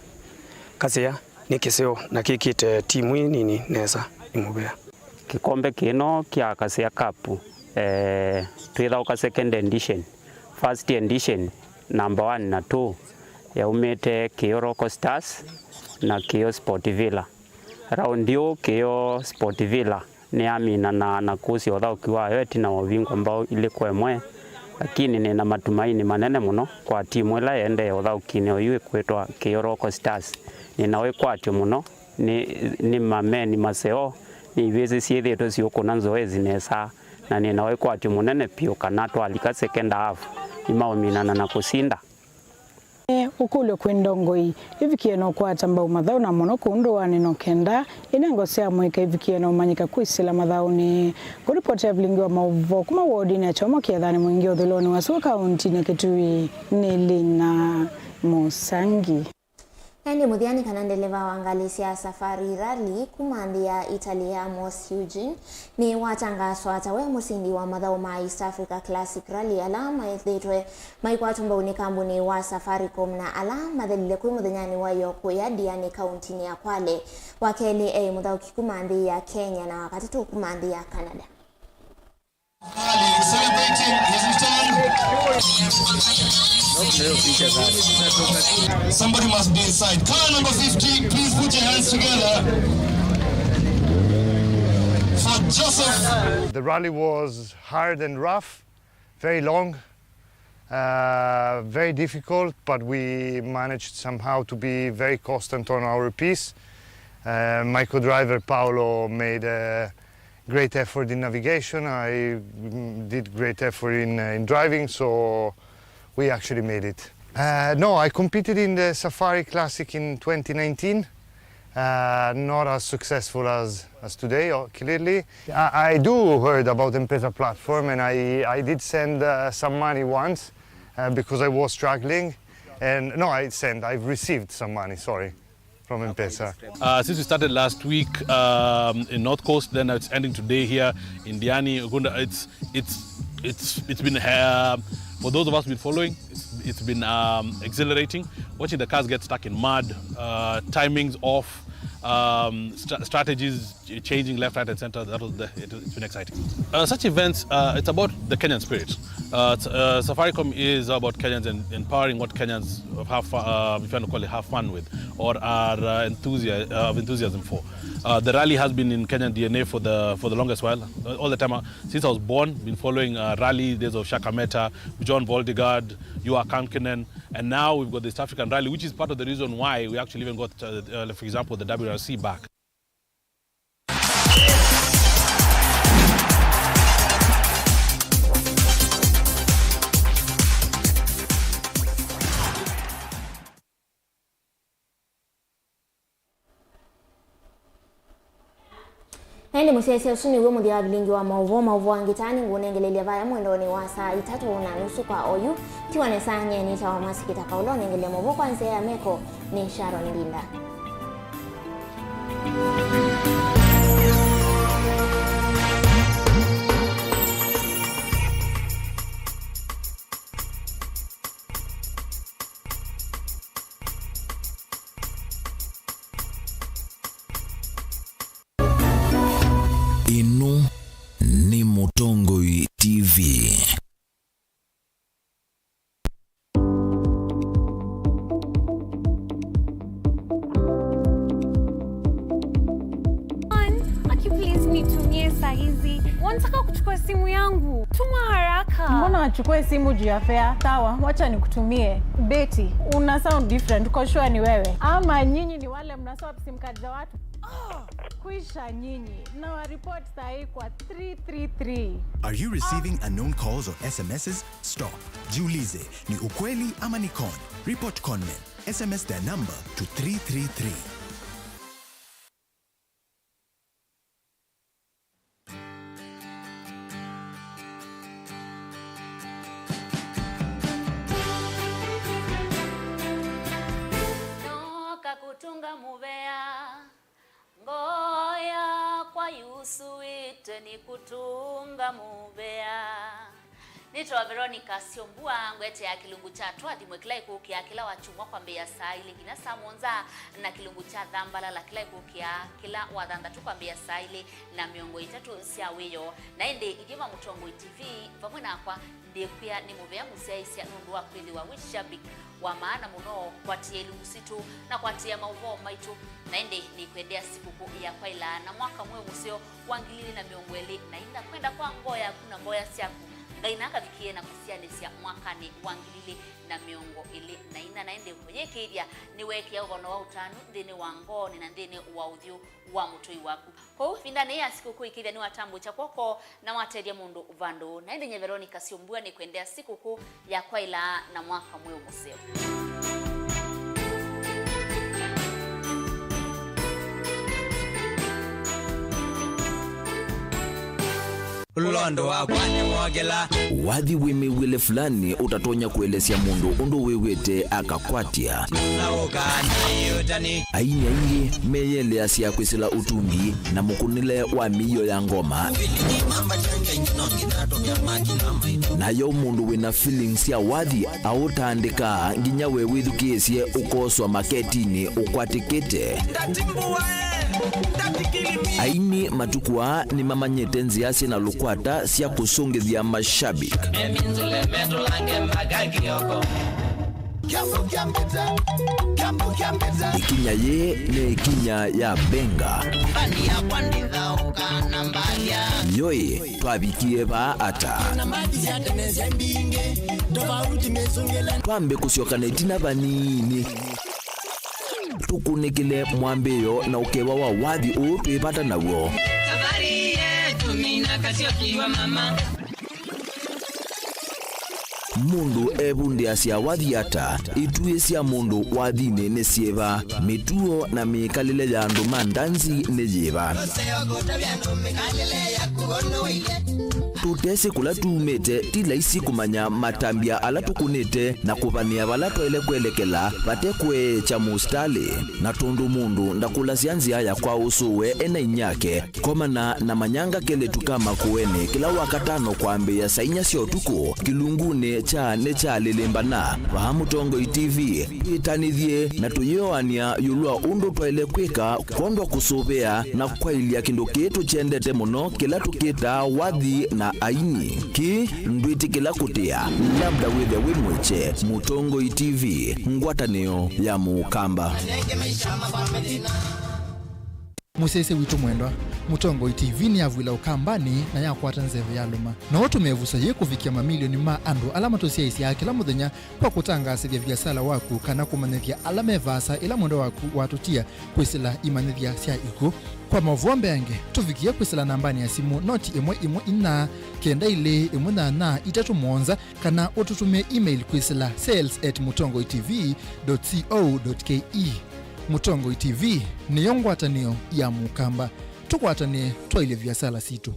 Kaseya nĩ kĩseo na kĩkĩte timu ĩĩ nini nesa, nĩ mũvea. Kĩkombe kĩno kya Kaseya Cup, eh, twĩthaũka second edition. First edition, number one na two, yaumĩte Kĩoo Local Stars na Kĩoo Sport Villa. Raundi ũũ Kĩoo Sport Villa nĩyaminana na kũsya ũthaũki wayo ĩtina wa ũvingwa mbao ilĩ kwa ĩmwe, lakini nĩna matumaini manene mũno kwa timu ĩla ĩendee ũthaũkinĩ oyu ĩkwĩtwa Kĩoo Local Stars. Nĩna wĩkwatyo mũno, nĩ, nĩ mameni maseo, nĩ ivĩsĩ syĩthĩĩtwe siũkũna nzoezi nesa, na nĩna wĩkwatyo mũnene vyũ kana twalika second half, nĩmaũminana na kũsinda. Ũkũlyo kwĩ ndongoi, ĩvikie na ũkwata mbau mathaũ na mũno kũu ndũanĩ no kenda inengo sya mũika ivikie na ũmanyĩka kwĩsĩla mathaũnĩ. Kũlipoti ya vilingi wa maũvoo kuma wodinĩ ya Kyomo Kĩethanĩ, mũingĩ ũthũlonĩ wa sua kauntinĩ ya Kitui, nĩ Lina Mũsangi. Ĩndĩ mũthya nĩ kana ndeleva wa ngalĩ sya Safari Rally kuma nthĩ ya Italy, Amos Eugene, nĩwatangaaswa ta we mũsindi wa mathaũ ma East Africa Classic Rally ala methĩĩtwe maikwatwa mbau nĩ kambuni wa Safaricom na ala mathelile kwĩ mũthenyanĩ wa ĩyoo kũya Diani, kauntinĩ ya Kwale. Wa kelĩ eĩ mũthaũki kuma nthĩ ya Kenya na wa katatũ kuma nthĩ ya Canada. Celebrating his return. Somebody must be inside. Car number fifty, please put your hands together for Joseph. The rally was hard and rough, very long, uh, very difficult, but we managed somehow to be very constant on our pace. Uh, my co-driver Paolo made a great effort in navigation. I, mm, did great effort in, uh, in driving, so we actually made it. Uh, no, I competed in the Safari Classic in twenty nineteen. Uh, not as successful as, as today, uh, clearly. I, I do heard about M-Pesa platform, and I, I did send, uh, some money once, uh, because I was struggling. And no, I sent, I've received some money, sorry, from M-Pesa. Uh, since we started last week, um, in North Coast, then it's ending today here in Diani, Ukunda. It's, it's, it's, it's been, uh, for those of us who've been following, it's, it's been, um, exhilarating. Watching the cars get stuck in mud, uh, timings off, um, stra-, strategies ch-, changing left, right, and center. That was the, it, it's been exciting. Uh, such events, uh, it's about the Kenyan spirit. Uh, it's, uh, Safaricom is about Kenyans and empowering what Kenyans have, uh, if you want to call it, have fun with, or are, uh, enthusia-, uh, of enthusiasm for. Uh, the rally has been in Kenyan D N A for the, for the longest while. Uh, all the time, uh, since I was born, been following, uh, rally days of Shaka Mehta, John Voldigard, Juha Kankinen, and now we've got the East African Rally, which is part of the reason why we actually even got, uh, uh, for example, the W R C back. Na ĩndĩ mũsyaĩĩsya, ũsu nĩw'o mũthya wa vilingi wa maũvoo. Maũvoo angĩ ta nĩngũũnengelelya vaya mwendonĩ wa saa itatũ na nusu kwa oyu. Tiwa nesa, nyie nĩtawa Masikita Kaũla. Ũnengelelya maũvoo kwa nzĩa ya meko nĩ Sharon Ndinda. Ĩno nĩ Mũtongoi T V. Aki, please nitumie Saa hizi, wanataka kuchukua simu yangu. Tuma haraka. Mbona wachukue simu juu ya fare? Sawa, wacha nikutumie. Betty, una sound different. Uko sure ni wewe? Ama nyinyi ni wale mna swap sim card za watu? Kwisha nyinyi. Na wa report saa hii kwa three three three. Are you receiving unknown calls or S M Ss? Stop. Jiulize, ni ukweli ama ni con? Report conmen. S M S their number to three three three. Noka kutunga muvea, ngoo yakwa yusuitwe ni kutunga muvea. Nĩtawa Veronica Syombua, ngwetea kĩlungu kya twathimwe kĩla ĩkũkĩa kĩla wa kyumwa kwambĩĩa saa ilĩ nginya saa mũonza, na kĩlungu kya thambalala kĩla ĩkũkĩa kĩla wa thanthatũ kwambĩĩa saa ilĩ na mĩongo ĩtatũ sya wĩoo. Na ĩndĩ ithyĩ ma Mũtongoi T V, vamwe nakwa, ndĩkwĩa nĩ mũvea mũsyaĩĩsya nũndũ wa kwĩthĩwa wĩ shabik wa maana mũno, kwatĩĩa ilungu sitũ na kwatĩĩa maũvoo maitũ. Na ĩndĩ nĩkwendea sikũkũ ya kwaĩlaa na mwaka mweũ mũseo wa ngili ilĩ na mĩongo ĩlĩ na ina. Kwenda kwa ngoo yaku na mboya syaku, Ngai nakavikie na kũsyaanĩsya mwakanĩ wa ngili ilĩ na mĩongo ĩlĩ na ina. Na ĩndĩ kũyĩkĩĩthya nĩweekĩa ũvano wa ũtanu nthĩnĩ wa ngoonĩ na nthĩnĩ wa ũthyũ wa mũtũi waku. Kwoou, ĩvindanĩ ya sikũkũ ĩkĩthya nĩwatambũkya kw'oko na watethya mũndũ vandũ. Na ĩndĩ nyie Veronica Syombua nĩkwendea sikũkũ ya kwaĩlaa na mwaka mweũ mũseo. Ũlondo wakwa nĩwokĩla. Wathi wĩ mĩw'ĩle fulani ũtatonya kũelesya mũndũ ũndũ wĩw'ĩte akakwatya. Aini aingĩ meyeleasya kwĩsĩla ũtungi na mũkũnĩle wa mĩio ya ngoma. Nayo mũndũ wĩna feelings sya wathi aũtandĩkaa nginya we wĩthukĩĩsye ũkoswa maketinĩ ũkwatĩkĩte. Aini matukũ aa nĩmamanyĩte nzĩa syĩna lũkwata sya kũsũngĩthya mashabiki. Ĩkinya yĩĩ nĩ ĩkinya ya benga. Yoi, twavikie vaa ata? Twambe kũsyoka na ĩtina vanini. Tũkunĩkĩle mwambĩĩo na ũkeva wa wathi ũũ twĩ vata naw'o. Safari yetu mina kasiokiwa mama. Mũndũ evundĩasya wathi ata? Ituĩ sya mũndũ wathinĩ nĩ syĩva? Mĩtuo na mĩkalĩle ya andũ ma ndanzi nĩ yĩva? Tũtesĩ kũla tumĩte, ti laisi kũmanya matambya ala tũkũnĩte na kũvanĩa vala twaĩle kwelekela vate kweekya mũsitalĩ. Na tondũ mũndũ ndakũlasya nzĩa ya kwa ũsũwe e na inyake, komana na manyanga kelĩtu ka makũenĩ kĩla Wakatano kwambĩĩa saa inya sya ũtukũ kĩlungunĩ kya Nĩkyalĩlĩmbana. Vaa Mũtongoi T V, twĩtanĩthye na tũyĩoanĩa ĩũlũ wa ũndũ twaĩle kwĩka kwondũ wa kũsũvĩa na kwaĩlya kĩndũ kĩĩ tũkyendete mũno kĩla tũkĩtaa wathi na aini. Kĩĩ ndwĩtĩkĩla kũtĩa, labda wĩthwe wĩ mwĩkye. Mũtongoi T V, ngwatanĩo ya Mũkamba. Mũsyaĩĩsya witũ mwendwa, Mũtongoi T V nĩyavw'ĩla Ũkambanĩ na yakwata nzeve yalũma. No ũtũme ĩvuso yĩĩ kũvikĩa mamilioni ma andũ ala matũsyaĩĩsyaa kĩla mũthenya kwa kũtangaasĩthya viasala waku kana kũmanyĩthya ala me vaasa ĩla mwendwa waku watũtia kwĩsĩla imanyĩthya sya ikw'ũ. Kwa maũvoo mbeange, tũvikĩe kwĩsĩla nambanĩ ya simũ noti ĩmwe ĩmwe inya kenda ilĩ ĩmwe nyanya itatũ mũonza, kana ũtũtũmĩe email kwĩsĩla sales at mũtongoi T V dot co dot K E. Mũtongoi T V nĩyo ngwatanĩo ya Mũkamba. Tũkwatanĩe twaĩlye viasala sitũ.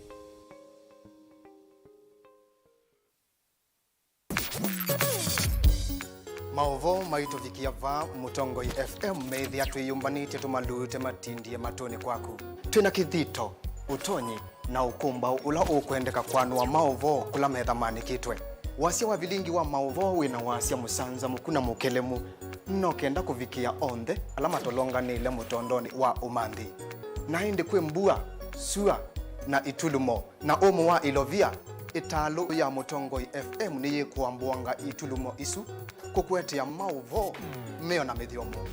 Maũvoo maitũvikĩa vaa Mũtongoi F M meĩthĩa twĩyũmbanĩtye tũmalute matindie matũnĩ kwaku. Twĩ na kĩthito, ũtonyi, na ũkũmbaũ ũla ũkwendeka kwanũa maũvoo kũla metha maanĩkĩtwe. Wasya wa vilingi wa maũvoo wĩ na wasya mũsanzamũku na mũkelemu, no kenda kũvikĩa onthe ala matolonganĩile mũtondonĩ wa ũmanthi. Na ĩndĩ kwĩ mbua, sua, na itulumo, na ũmũ wa ilovia, ĩtalũ ya Mũtongoi F M nĩyĩkũambũanga itulumo isu kũkũetea maũvoo, mĩo na mĩthyomo.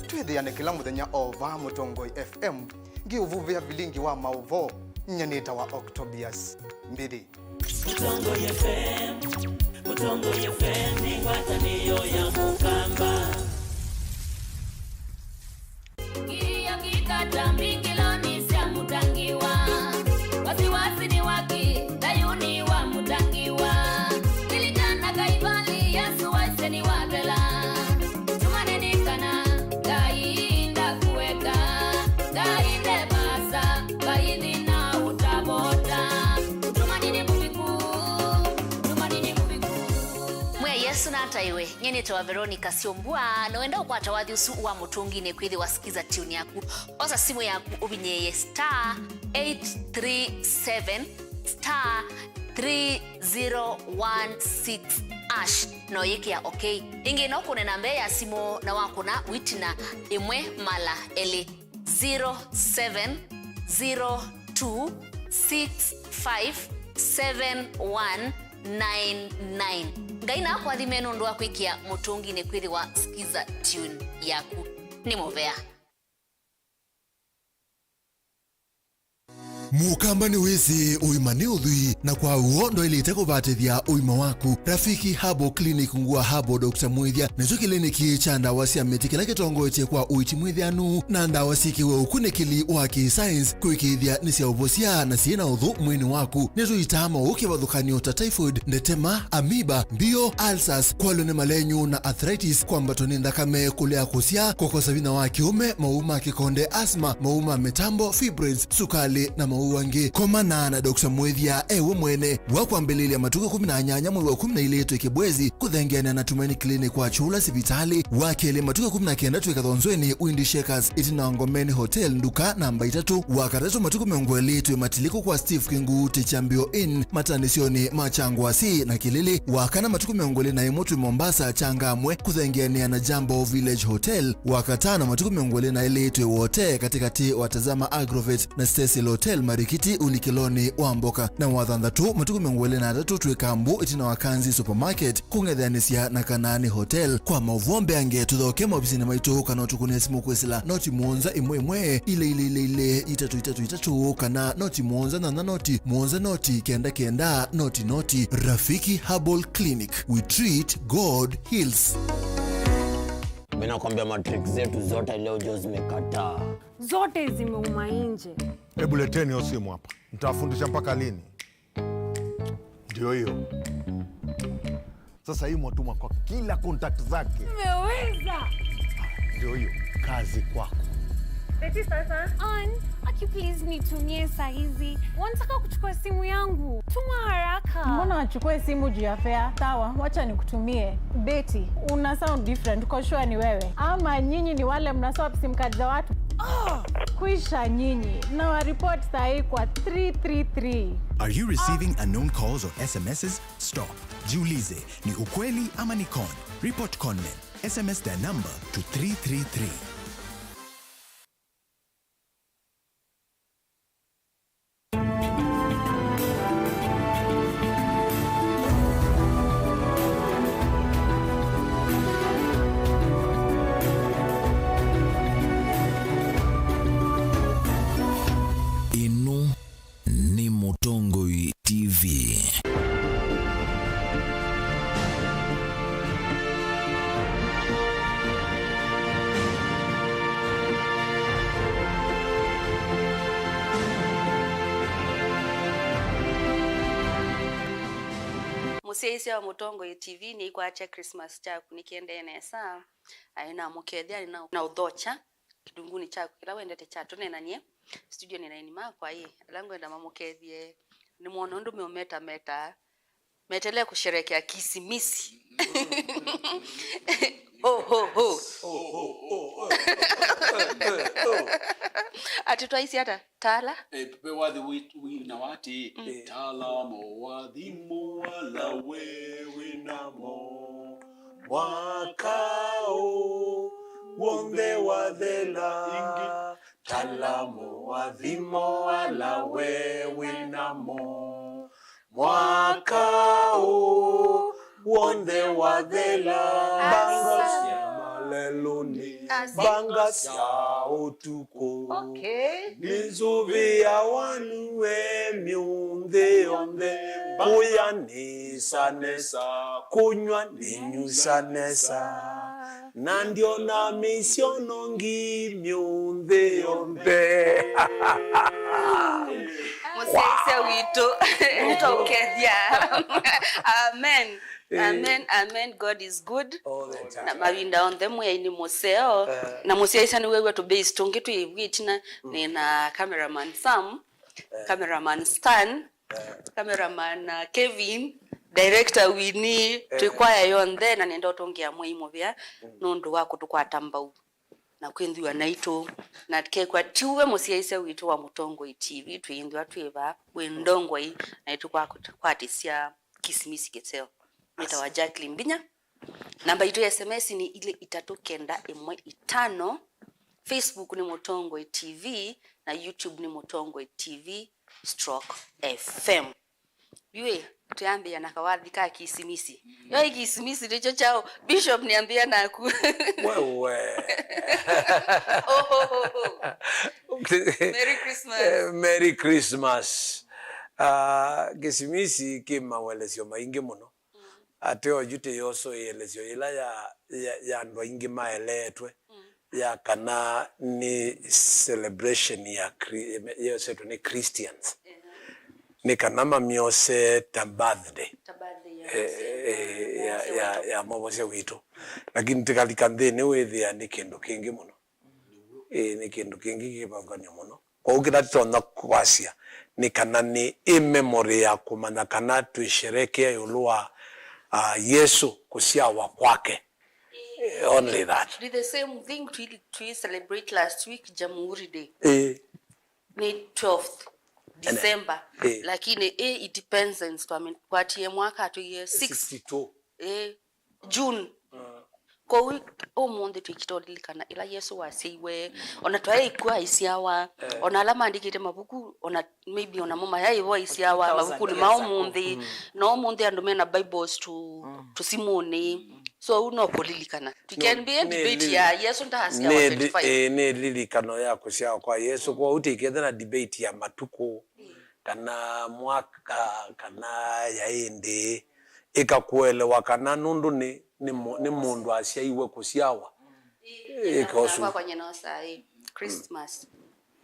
Twĩthĩane kĩla mũthenya o vaa Mũtongoi F M, ngĩũvuvĩa vilingi wa maũvoo, Nyie nĩtawa Octobius Mbiri. Mũtongoi F M, Mũtongoi F M nĩ ngwatanĩo ya Mũkamba. Kilio kikata mbingiloni sya Mũtangiwa. Wasiwasi ni waki, thayuni wa Mũtangiwa. Lilikana Kaivali, Yesu waisye nĩwathela. Tumaneni kana Ngai ndakueka, Ngai ndevasa, Ngai thĩna ũtavota. Tumanini mũviku, tumanini mũviku. Mwĩa Yesũ nataĩwe. Nyie nĩtawa Veronica Syombua, na wenda ũkwata wathi ũsu wa Mũtũnginĩ kwĩthĩwa Skiza Tune yaku. Osa simũ yaku ũvinyĩĩe star eight three seven star three zero one six hash, na ũyĩkĩa okay. Ĩngĩ no ũkũne namba ya simũ na wakũna wĩtina ĩmwe mala elĩ, zero seven zero two six five seven one nine nine. Ngai nakũathime nũndũ wa kwĩkĩa Mũtũnginĩ kwĩthĩwa Skiza Tune yaku. Nĩ mũvea. Mũkamba nĩwĩsĩ ũima nĩ ũthwii, na kwa w'o ndwaĩlĩte kũvatĩthya ũima waku. Rafiki Herbal Clinic ngũa Herbal Doctor Mwĩthya nĩkyo kĩliniki kya ndawa sya mĩtĩ kĩla kĩtongoetye kwa ũiiti mwĩthĩanu na ndawa syĩkĩwe ũkunĩkĩli wa kĩ-science kũĩkĩĩthya nĩ sya ũvosya na syĩ na ũthũ mwĩĩnĩ waku. Nĩtũitaa maũũ kĩvathũkany'o ta typhoid, ndetema, amoeba, mbio, ulcers, kwalwa nĩ malenyu na arthritis, kwambatwa nĩ nthakame, kũlea kũsyaa, kũkosa vinya wa kĩũme, maũũ ma kĩkonde, asthma, maũũ ma mĩtambo, fibroids, sukalĩ, na maũũ angĩ. Komana na Doctor Mwĩthya e we mwene. Wa kwambĩlĩlya matukũ ĩkũmi na nyanya mwei wa ĩkũmi na ilĩ twĩ Kĩbwezi, kũthengeanĩa na Tumaini Clinic wa Kyũla sivitalĩ. Wa kelĩ matukũ ĩkũmi na kenda twĩ Kathonzweni, Windy Shakers, ĩtina wa Ngomeni Hotel, nduka namba itatũ. Wa katatũ matukũ mĩongo ĩlĩ twĩ Matiliku kwa Steve Kĩnguu, Kyambĩo Inn, matanĩsyonĩ ma Kyangwasi na Kĩlĩlĩ. Wa kana matukũ mĩongo ĩlĩ na ĩmwe twĩ Mombasa, Changamwe, kũthengeanĩa na Jambo Village Hotel. Wa katano matukũ mĩongo ĩlĩ na ĩlĩ twĩ Wote, katĩkatĩ wa Tazama Agrovet na Cecil Hotel, Marikiti, ũlikĩlonĩ wa mboka. Na wa thanthatũ matukũ mĩongo ĩlĩ na atatũ twĩ Kambu, ĩtina wa Kanzi Supermarket, kũng'etheanĩsya na Kanaani Hotel. Kwa maũvoo mbeange, tũthoke maovisinĩ maitũ kana ũtũkũnĩe simũ kwĩsĩla noti mũonza ĩmwe ĩmwe, ilĩ ilĩ ilĩ ilĩ, itatũ itatũ itatũ, kana noti mũonza nyanya noti mũonza noti kenda kenda noti noti. Rafiki Herbal Clinic, we treat, God heals. Mimi nakwambia matricks zetu zote leo jo zimekataa. Zote zimeuma nje. Hebu leteni hiyo simu hapa. Nitawafundisha mpaka lini? Ndio hiyo. Sasa hii mwatuma kwa kila contact zake. Umeweza. Ndio hiyo. Kazi kwako. Eti sasa. On, aki please nitumie saa hizi. Wanataka kuchukua simu yangu. Tuma haraka. Mbona wachukue simu juu ya fare? Sawa, wacha nikutumie. Betty, una sound different. Uko sure ni wewe? Ama nyinyi ni wale mna swap sim card za watu? Ah! Kwisha nyinyi. Na wa report saa hii kwa three three three. Are you receiving unknown calls or S M Ss? Stop. Jiulize, ni ukweli ama ni con? Report conmen. S M S their number to three three three. Ĩno nĩ Mũtongoi T V. Mũsyaĩĩsya wa Mũtongoi T V, nĩikwatya Christmas kyaku nĩkĩendee nesa? Aĩ na mũkethya nĩ na, na ũthokya kĩlungunĩ kyaku kĩla wendete kya tũneenany'e. Studio nĩ na aini makwa ĩ, ala ngwenda mamũkethye. Nĩmwona ũndũ meũmetameta, metelee kũsherekea Kisimisi. Ho, ho, ho. Atĩ twaisye ata? Tala. Eh, pe wathi wi-, wina wati. Mm. Tala mowathi moala we wina mo. Mwaka ũũ w'onthe wathela, tala moathimo ala we wĩ namo. Mwaka ũũ w'onthe wathela, mbango sya Lũni mbanga sya ũtukũ. Okay. Nĩnzũvĩa wanue mĩũnthĩ yonthe. Kũya nĩsa nesa, kũnyw'a nĩnyusa nesa. Na ndiona mĩsyono ngi mĩũnthĩ yonthe. Mũsyaĩĩsya witũ, nĩtwaũkethya. Amen. Amen, amen. God is good. All the time. Na mavinda onthe Mwĩai nĩ mũseo. Na mũsyaĩĩsya nĩwew'a tũbase tũngĩ twĩ ĩtina. Nĩ na cameraman Sam, cameraman Stan, cameraman, uh, Kevin, director Winnie, twĩ kwaya yonthe, na nenda ũtũngĩa Mwĩai mũvea nũndũ wa kũtũkwata mbau na kwĩnthĩwa naitũ. Na kekwa tiwe mũsyaĩĩsya witũ wa Mũtongoi T V, twĩĩnthĩwa twĩ vaa wĩ ndongoi, naitũ kwa kũtũkwatĩsya Kisimisi kĩseo. Nĩtawa Jacqueline Mbinya. Namba itũ ya S M S nĩ ilĩ itatũ kenda ĩmwe itano. Facebook nĩ Mũtongoi T V na YouTube nĩ Mũtongoi T V stroke F M. Yu ĩ, twĩambĩĩa na kawathi ka Kisimisi. Yo ĩ Kisimisi nĩkyo kyaũ? Bishop, nĩambĩĩa naku. Wewe. Oh, oh, oh, oh. Merry Christmas. Eh, Merry Christmas. Ah, Kisimisi kĩ mawelesyo maingĩ mũno. Ate oyu tĩ yoso ĩelesyo yĩla ya, ya, ya andũ aingĩ maeleetwe, ya kana nĩ celebration ya Chri-, yosetwe nĩ Christians. Nĩ kana mamyose ta birthday, eh, eh, ya, ya, ya Mwovosya witũ. Lakini tĩkalika nthĩnĩ wĩthĩa nĩ kĩndũ kĩngĩ mũno. Ĩĩ, nĩ kĩndũ kĩngĩ kĩvathũkany'o mũno. Kwoou kĩla tũtonya kwasya nĩ kana nĩ ĩ memory ya kũmanya kana twĩsherekea ĩũlũ wa, ah, Yesũ kũsyawa kwake. Eh, only that. Nĩ the same thing twi, twi celebrate last week, Jamhuri Day. Ĩĩ. Nĩ twelfth December. Ĩĩ. Lakini ĩ, it depends, twamĩkwatie mwaka atwĩie six. Sixty-two. Ĩĩ. June. Kwoou ũmũnthĩ twĩkĩte ũlilikana ĩla Yesũ wasyaiwe, ona twaĩ ĩkw'ũ aisyawa, ona ala maandĩkĩte mavuku, ona maybe onamo mayaĩ vo aisyawa mavukunĩ ma ũmũnthĩ, na ũmũnthĩ andũ mena Bibles tũ, tũsimũnĩ. So ũu no kũlilikana. It can be a debate ya Yesũ ndaasyawa twenty-five. Nĩ lilikano ya kũsyawa kwa Yesũ, kwoou tĩkethe na debate ya matukũ. Kana mwaka, kana yaĩ ndĩĩ, ĩkakũelewa kana nũndũ nĩ, nĩ mũ-, nĩ mũndũ asyaiwe kũsyawa. Ĩka ũsu. Kwa nyina osa, ĩ, Christmas.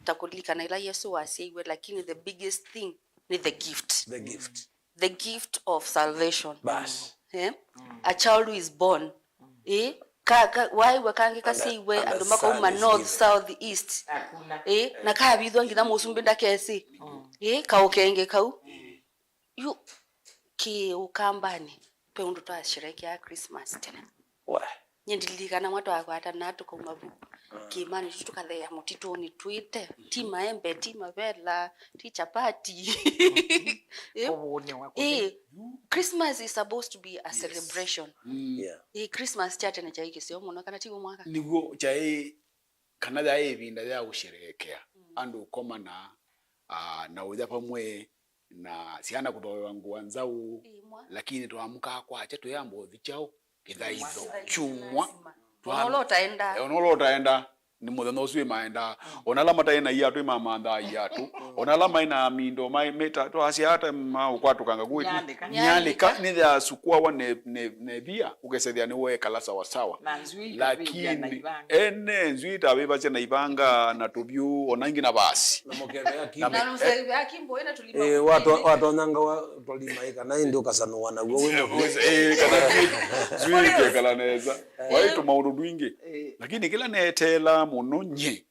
Ta kũlilikana ĩla Yesũ wasyaiwe, lakini the biggest thing nĩ the gift. The gift. The gift of salvation. Bas. Eh? A child who is born. Eh? Ka, ka, waĩw'a kangĩ kasyaiwe andũ makauma north, south, east. Eh? Na kavithwa nginya mũsumbĩ ndakesĩ. Eh? Kaũkenge kau. Yu kĩ Ũkambanĩ, ve ũndũ twasherekeaa Christmas tene. Nyie ndililikana mwa twakwatanaa tũkauma vu kĩĩmanĩ tu tũkatheea mũtitũnĩ twĩte, ti maembe, ti mavela, ti chapati. Ĩ? Ĩ, Christmas is supposed to be a celebration. Yeah. Ĩ, Christmas kya tene kyaĩ kĩseo mũno, kana ti w'o Mwaka? Nĩw'o kyaĩ, kana yaĩ ĩvinda ya ũsherehekea, andũ ũkomana, ah, na ũya vamwe, na syana kũthoewa ngũa nzaũ, lakini twaamũkaa kwakya tũyamba ũthi kyaũ? Kĩthaitho. Kyumwa. Ona ũla ũtaendaa. Ona ũla ũtaendaa, nĩ mũthenya ũsu ĩmaendaa. Ona ala mataĩ na iatũ ĩmamanthaa iatũ. Ona ala maĩ na mindo maĩ meta twasya ata maũkwatũkanga kwĩthi. Nyalĩka. Nyalĩka nĩyasukũawa ne, ne, ne via, ũkesethĩa nĩweekala sawasawa. Na nzw'ĩĩ ikavĩvya na ivanga. Ene nzw'ĩĩ itavĩvasya na ivanga na tũvyũ, ona ingĩ na vasi. Na mũkethĩa kimbo. Na mũkethĩa kimbo, ĩna tũlima. Eh, watonyanga wa tũlima ĩ kana ĩndĩ ũkasanũa naw'o wĩ mũthĩ. Eh, kana nzw'ĩĩ, nzw'ĩĩ ikekala nesa. Waĩ tũmaũndũ twingĩ. Lakini kĩla neeteelaa mũno nyie,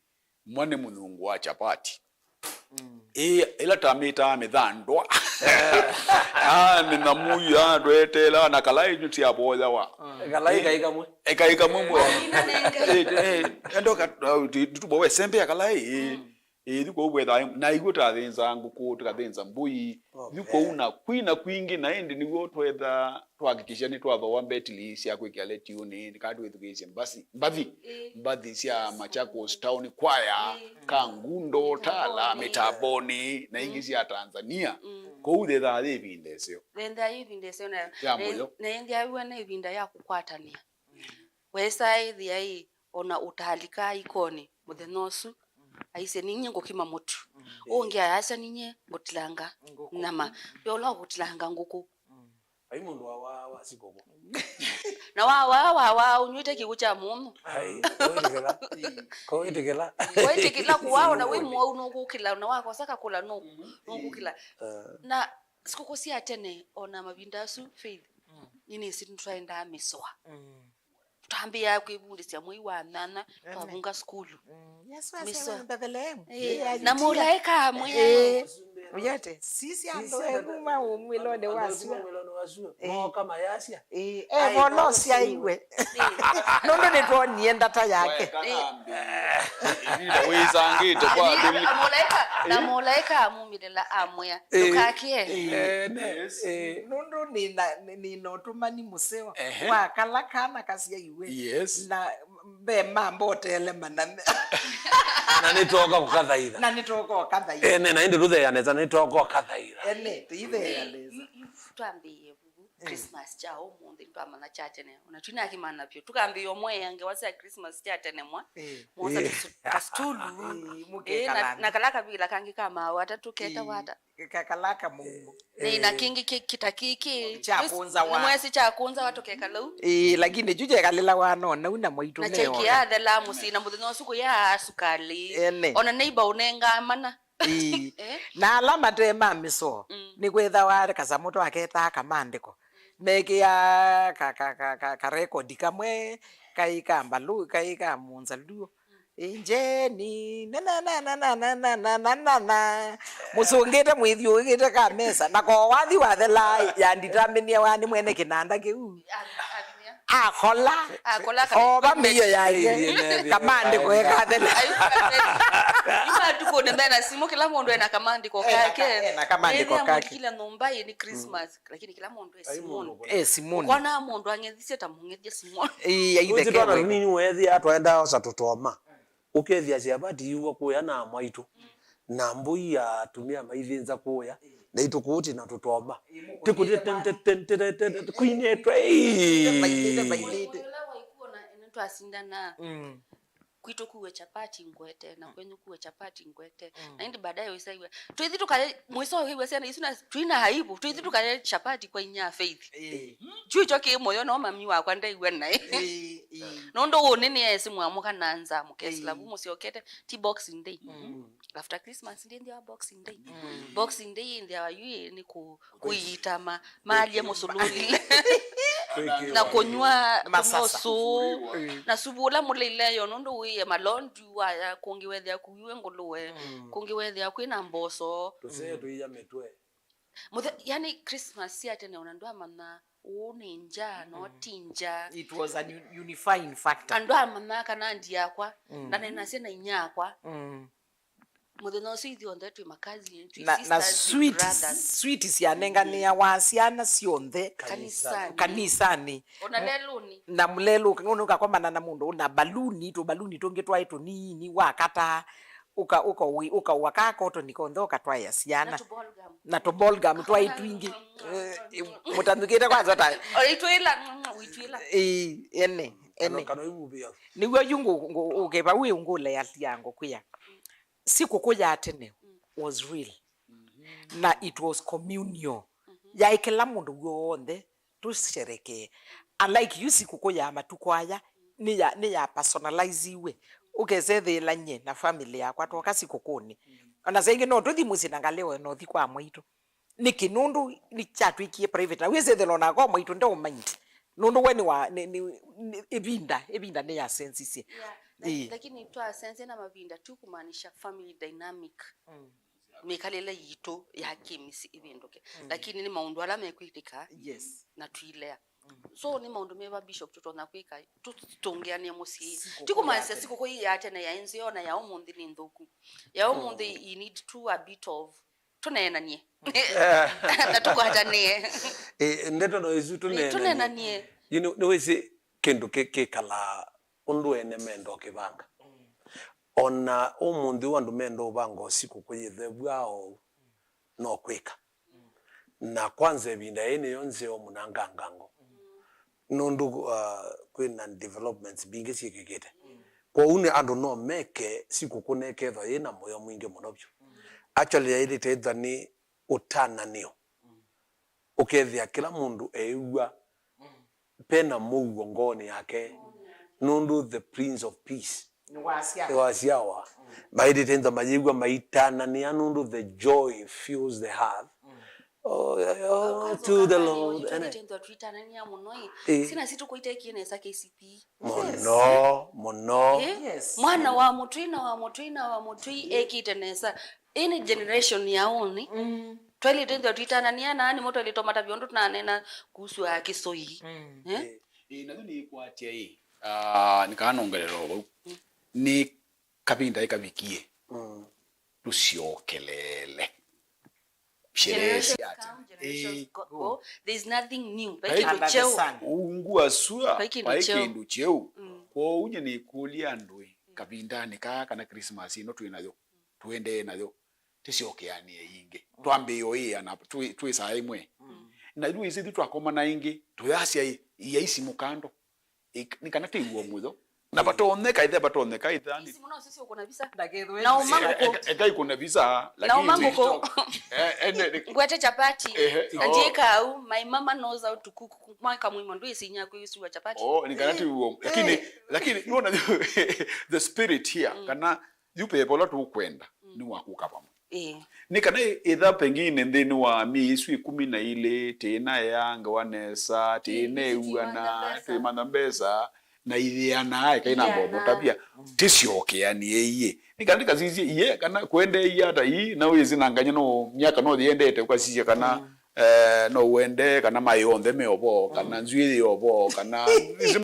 mwa nĩ mũnyungu wa chapati. Ĩĩ, ĩla tamĩtaa mĩthandwa. Ah, nĩ na mũyu, ah, tweteela, na kalaĩ nyu tiavoyawa. Kalaĩ kaĩ kamwe. Ĩ, kaĩ kamwe mwe. Ĩ, ĩ, endoka, ah, ti, titubowe sembe ya kalaĩ, ĩ. Ĩ, thi kũu wethaa, na igũo tathĩnzaa ngũkũ, tũkathĩnza mbũi. Thi kũu na kwĩ na kwingĩ, na ĩndĩ nĩw'o twetha twakikisha nĩtwathoa mbetili sya kwĩkĩa letiũnĩ, nĩ kana twĩthukĩĩsye mbasi, mbathi, mbathi sya Machakos Town Choir, Kangundo, Tala, Mĩtambonĩ, na ingĩ sya Tanzania. Kũu yĩthaa yĩ ĩvinda ĩseo. Yĩthaa yĩ ĩvinda ĩseo na, ya mũyo. Na yĩthaa yĩ ĩvinda ya kũkwatanĩa. Wesaa ĩthĩa ĩ, ona ũtalikaa ikonĩ mũthenya ũsu, aisye, "Ninyie ngũkima mũtu." Ũngĩ ayasya, "Ninyie ngũtilanga nyama." Ve ũla ũkũtilanga ngũkũ. Ai mũndũ wa waa wa sikũkũ. Na wa waa, wa waa, ũnywĩte kĩw'ũ kya mũnyũ. Ai, kũwĩtĩkĩla. Kũwĩtĩkĩla. Kũwĩtĩkĩla kũwaa, ona wĩ mũwau nũkũkĩla, ona wakosa kakũla nũ-, nũkũkĩla. Na sikũkũ sya tene, ona mavinda asu, Faith, nĩnĩsĩ nĩtwaendaa mĩsoa. Twambĩĩa kwĩvundĩsya mwei wa nyanya, twavunga sukulu. Mĩsoa. Ĩĩ, na mũlaĩka amwĩa. Uyete, sisi andũ eku maumĩlonĩ wa sua. Moka mayasya. Ĩĩ, evolosya iwe. Nũndũ nĩtwonie ndata yake. Wĩsangĩte kwa andũ. Na mũlaĩka, na mũlaĩka amumĩlĩla amwĩa, "Ndũkakĩe." Nũndũ nĩna, nĩna ũtũmani mũseo wa kala kana kasyaiwe. Yes. Na ve mamboteele maname. Na nĩtwoka kũkathaitha. Na nĩtwoka kũkathaitha. Ene, na ĩndĩ tũtheea nesa, nĩtwoka kũkathaitha. Ene, tũitheea nesa. Twambĩĩe vuvu Christmas kya ũmũnthĩ, nĩtwamanya kya tene. Ona twinakĩmanya vyũ. Tũkambĩĩa ũmweea ngewa sya Christmas kya tene mwa. Mwosa kasitulu. Ĩĩ, na kala kavila kangĩ ka maaũ atatũ ketawa ata? Kakalaka mũumo. Ĩĩ, na kĩngĩ kĩ-, kĩta kĩkĩ. Kyakũnzawa. Nĩmwesĩ kyakũnzawa tũkekala u. Ĩĩ, lakini kyu kyekalĩlawa no nau na mwaitũ na meona. Kyaikĩathelaa mũsyĩ na mũthenya ũsu kũyaa sukalĩ. Ene. Ona neighbor ũnengaa mana. Ĩĩ. Na ala mate ma mĩsoo, nĩkwĩthawa kasamũ twaketaa kamandĩko. Mekĩaa ka, ka, ka, ka, ka record kamwe, kai ka mbalu, kai ka mũnzaluo. Injeni, na, na, na. Mũsũngĩte mwĩthyũũkĩte ka mesa, na ko wathi wathela ya determine wa nĩ mwene kĩnanda kĩu. Akola. Akola. Ova mĩio yake. Kamandĩko ekathela. Yu matukũnĩ mena simũ, kĩla mũndũ ena kamandĩko kake. Ena kamandĩko kake. Kĩla nyũmba ĩ nĩ Christmas, lakini kĩla mũndũ e simũnĩ. E simũnĩ. Ũkona mũndũ ang'ethisye ta mũng'ethya simũnĩ. Ĩĩ, aithekewene. Twana tũnini weethĩa twaendaa osa tũtoma. Ũkethĩa syapati iiwa kũya na amwaitũ, na mbũi ya atumĩa maithĩnza kũya, na itũkũũti na tũtoma. Tĩkũtĩ ten, ten, ten, ten, ten, ten, kwinĩtwe, ĩĩ. Ũla waikuona ĩno twasindanaa. Kwitũ kuwe chapati ngwete, na kwenyu kuwe chapati ngwete. Na ĩndĩ baadaye wĩsaiwe. Twĩthi tũkaye, mũiso wĩw'a syana isu na twina aibu. Twĩthi tũkaye chapati kwa inya Faith. Ĩĩ. Kyu kyo kĩ mũyo no mami wakwa ndaiwe naĩ. Ĩĩ, ĩĩ. Nũndũ ũnĩ nĩ esi mwamũka na nza mũkesila vu mũsyokete, ti Boxing Day. After Christmas ndĩ nthĩ wa Boxing Day. Boxing Day nthĩ wa yu nĩ kũ-, kũiitama, malie mũsululile. Na kũnywa, kũnywa ũsũũ. Na suvu ũla mũleile yo nũndũ wĩe malondu waya, kũngĩ wethĩa kuiwe ngũlũwe, kũngĩ wethĩa kwĩna mboso. Tũsee tũiya mĩtwe. Mũthe-, yani Christmas ya tene ona ndwamanya ũũ nĩ nja, no ti nja. It was an un-, unifying factor. Andũ amanya kana ndi yakwa, ndanenasya na inya yakwa. Mũthenya ũsu ithyonthe twĩ makazini, twĩ na, na sisters, twĩ sweet, brothers. Sweet syanenganĩawa syana syonthe kanisani. Kanisani. Ona lelũnĩ. Na mũlelũka, nũndũ ũkakomana na mũndũ na baluni, tũbaluni tũngĩ twaĩ tũnini, wakata, ũka, ũka, ũkaũa ka kotoni konthe, ũkatwaĩa syana. Na tũbolgam. Na tũbolgam twaĩ twingĩ. Eh, mũtanũkĩte kwanza ta. Ũitwĩla, ũitwĩla. Ĩĩ, ene, ene. Kana, kana imuvia. Nĩw'o yu ngũ-, ngũ-, ũkeva wĩ ngũlealia ngũkwĩa. Sikũkũ ya tene was real. Na it was communal. Yaĩ kĩla mũndũ w'onthe tũsherekee. Unlike yu sikũkũ ya matukũ aya, nĩ ya, nĩ ya personaliziwe. Ũkesethĩĩla nyie na family yakwa twoka sikũkũnĩ. Ona saa ingĩ no tũthi mũsyĩ na ngalĩwe na ũthi kwa mwaitũ. Nĩkĩ? Nũndũ nĩkyatwĩkie private. Na wĩsethĩla onako mwaitũ ndeũmind. Nũndũ we nĩ wa, nĩ, nĩ, nĩ, ĩvinda, ĩvinda nĩyasensisye. Yeah, na, ĩĩ, lakini twasenzya na mavinda tu kumaanisha family dynamic. Mĩkalĩle yitũ ya kĩmĩsyĩ ĩvĩndũke. Lakini nĩ maũndũ ala mekwĩkĩka, yes, na twilea. So nĩ maũndũ meva, Bishop, tũtonya kwĩka tũtũngĩanĩe mũsyĩ? Ti kũmaanisya sikũkũ ii ya tene yaĩ nzeo na ya ũmũnthĩ nĩ nthũku. Ya ũmũnthĩ, you need to a bit of tũneenanie na tũkwatanĩe. Ĩ, ndeto no isu, tũneenanie. Tũneenanie. Yu nĩ, nĩwĩsĩ kĩndũ kĩ-, kĩkalaa ũndũ ene menda ũkĩvanga. Ona ũmũnthĩ ũũ andũ menda ũvanga ũsikũ kwĩyĩthew'a oou no kwĩka. Na kwanza ĩvinda yĩĩ nĩyo nzeo mũno ngangango. nũndũ, uh, kwĩna developments mbingĩ syĩkĩkĩte. Kwoou nĩ andũ no meke sikũkũ nekethwa yĩ na mũyo mwingĩ mũno vyũ. Actually, yaĩlĩte ĩthwa nĩ ũtananĩo. Ũkethĩa kĩla mũndũ eĩw'a pena mũuo ngoonĩ yake, nũndũ the Prince of Peace nĩwasyawa. Maĩlĩte ĩthwa mayĩw'a maitananĩa, nũndũ the joy fills the heart. Oh, yeah, yeah, to the Lord. Ene. Twitanania mũno ĩ. Ĩ. Sina situ kuitekie nesa K C P. Mũno mũno. Ĩ? Yes. Mwana wa mũtũi na wa mũtũi na wa mũtũi ekĩte nesa. Ĩĩ nĩ generation ya ũnĩ. Twailĩte ĩthwa twitananĩa na nĩmo twailĩte matavya ũndũ tũnaneena kuhusu ya kĩsoi. Eh? Ĩĩ, na yu nĩkwatya ĩ, ah, nĩkanongelelo vau. Nĩ kavinda ĩkavikie tũsyokeleele sherehe sya tene. Generations come, generations go. There is nothing new. Vai kĩndũ kyeũ. Ungu asua, vai kĩndũ kyeũ. Kwoou nye nĩkũlya andũ ĩ, kavindanĩ kaa kana Christmas ĩno twĩ nayo, tũendee nayo, tĩsyokeanĩe yĩngĩ. Twambĩĩe ũĩana twĩ, twĩ saa ĩmwe. Na yu ĩsĩ twakomana ĩngĩ, tũyasya ĩ, ia isimũ kando. Ĩ, nĩ kana tĩw'o mũyo. Na vatonyeka ĩthe, vatonyeka ĩthe. Isimũ no sisi ũkũna visa. Na uma ngũkũ. Eka ikũna visa, na uma ngũkũ. Ngwete chapati. Ehe, na ndiĩka au, my mama knows how to cook. Mwaka mwima ndwĩsinya kwĩsua chapati. Oh, nĩ kana tĩw'o. Lakini, lakini, nĩwona the spirit here, kana yu pepa ũla tũkwenda, nĩ wa kũka vamwe. Ĩĩ. Nĩ kana ĩ-, ĩtha pengine nthĩnĩ wa myei ĩsu ĩkũmi na ilĩ, tĩna ea ngewa nesa, tĩna ĩw'ana, tũimantha mbesa, na ithiana, eka ina mbomo tavia, tĩsyokeanĩe iĩ. Nĩ kana ndikasisye iye, kana kwendeeie ata ii, na wĩsĩ na nganya no myaka no yĩendete, ũkasisya kana, eh, no ũendee, kana maĩ onthe me ovo, kana nzw'ĩ yĩ ovo, kana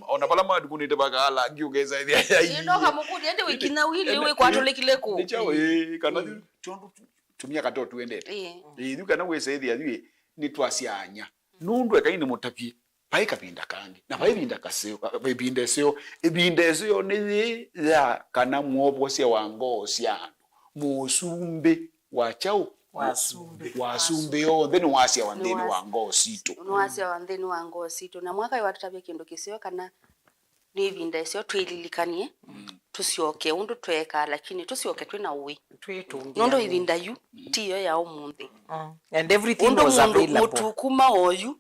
ona vala matukũnĩte vakaala, angĩ ũkesa ĩthĩa ya ii. Ĩĩ, no kamũkũlya, ĩndĩ wĩkinya wili, wĩkwatũlĩkile kũ? Nĩ kyaũ, ĩĩ, kana tondũ tu- tũmyaka tũtũ tũendete. Ĩĩ. Ĩĩ, yu kana wĩsa ĩthĩa yu, ĩ, nĩtwasyaany'a. Nũndũ ekai nĩmũtavye, vai kavinda kangĩ, na vai ĩvinda kaseo, ka-, ĩvinda ĩseo, ĩvinda ĩseo nĩ yĩĩ ya kana mwovosya wa ngoo sya andũ, mũsumbĩ wa kyaũ? Wa asumbĩ. Wa asumbĩ onthe nĩwasyawa nthĩnĩ wa ngoo sitũ. Nĩwasyawa nthĩnĩ wa ngoo sitũ. Na mwaka ũyũ watũtavya kĩndũ kĩseo kana nĩ ĩvinda ĩseo twĩlilikany'e, tũsyoke ũndũ tweekaa, lakini tũsyoke twĩ na ũĩ. Twĩtũngĩanĩe. Nũndũ ĩvinda yu ti yo ya ũmũnthĩ. And everything was available. Ũndũ mũndũ mũtuku ma oyu,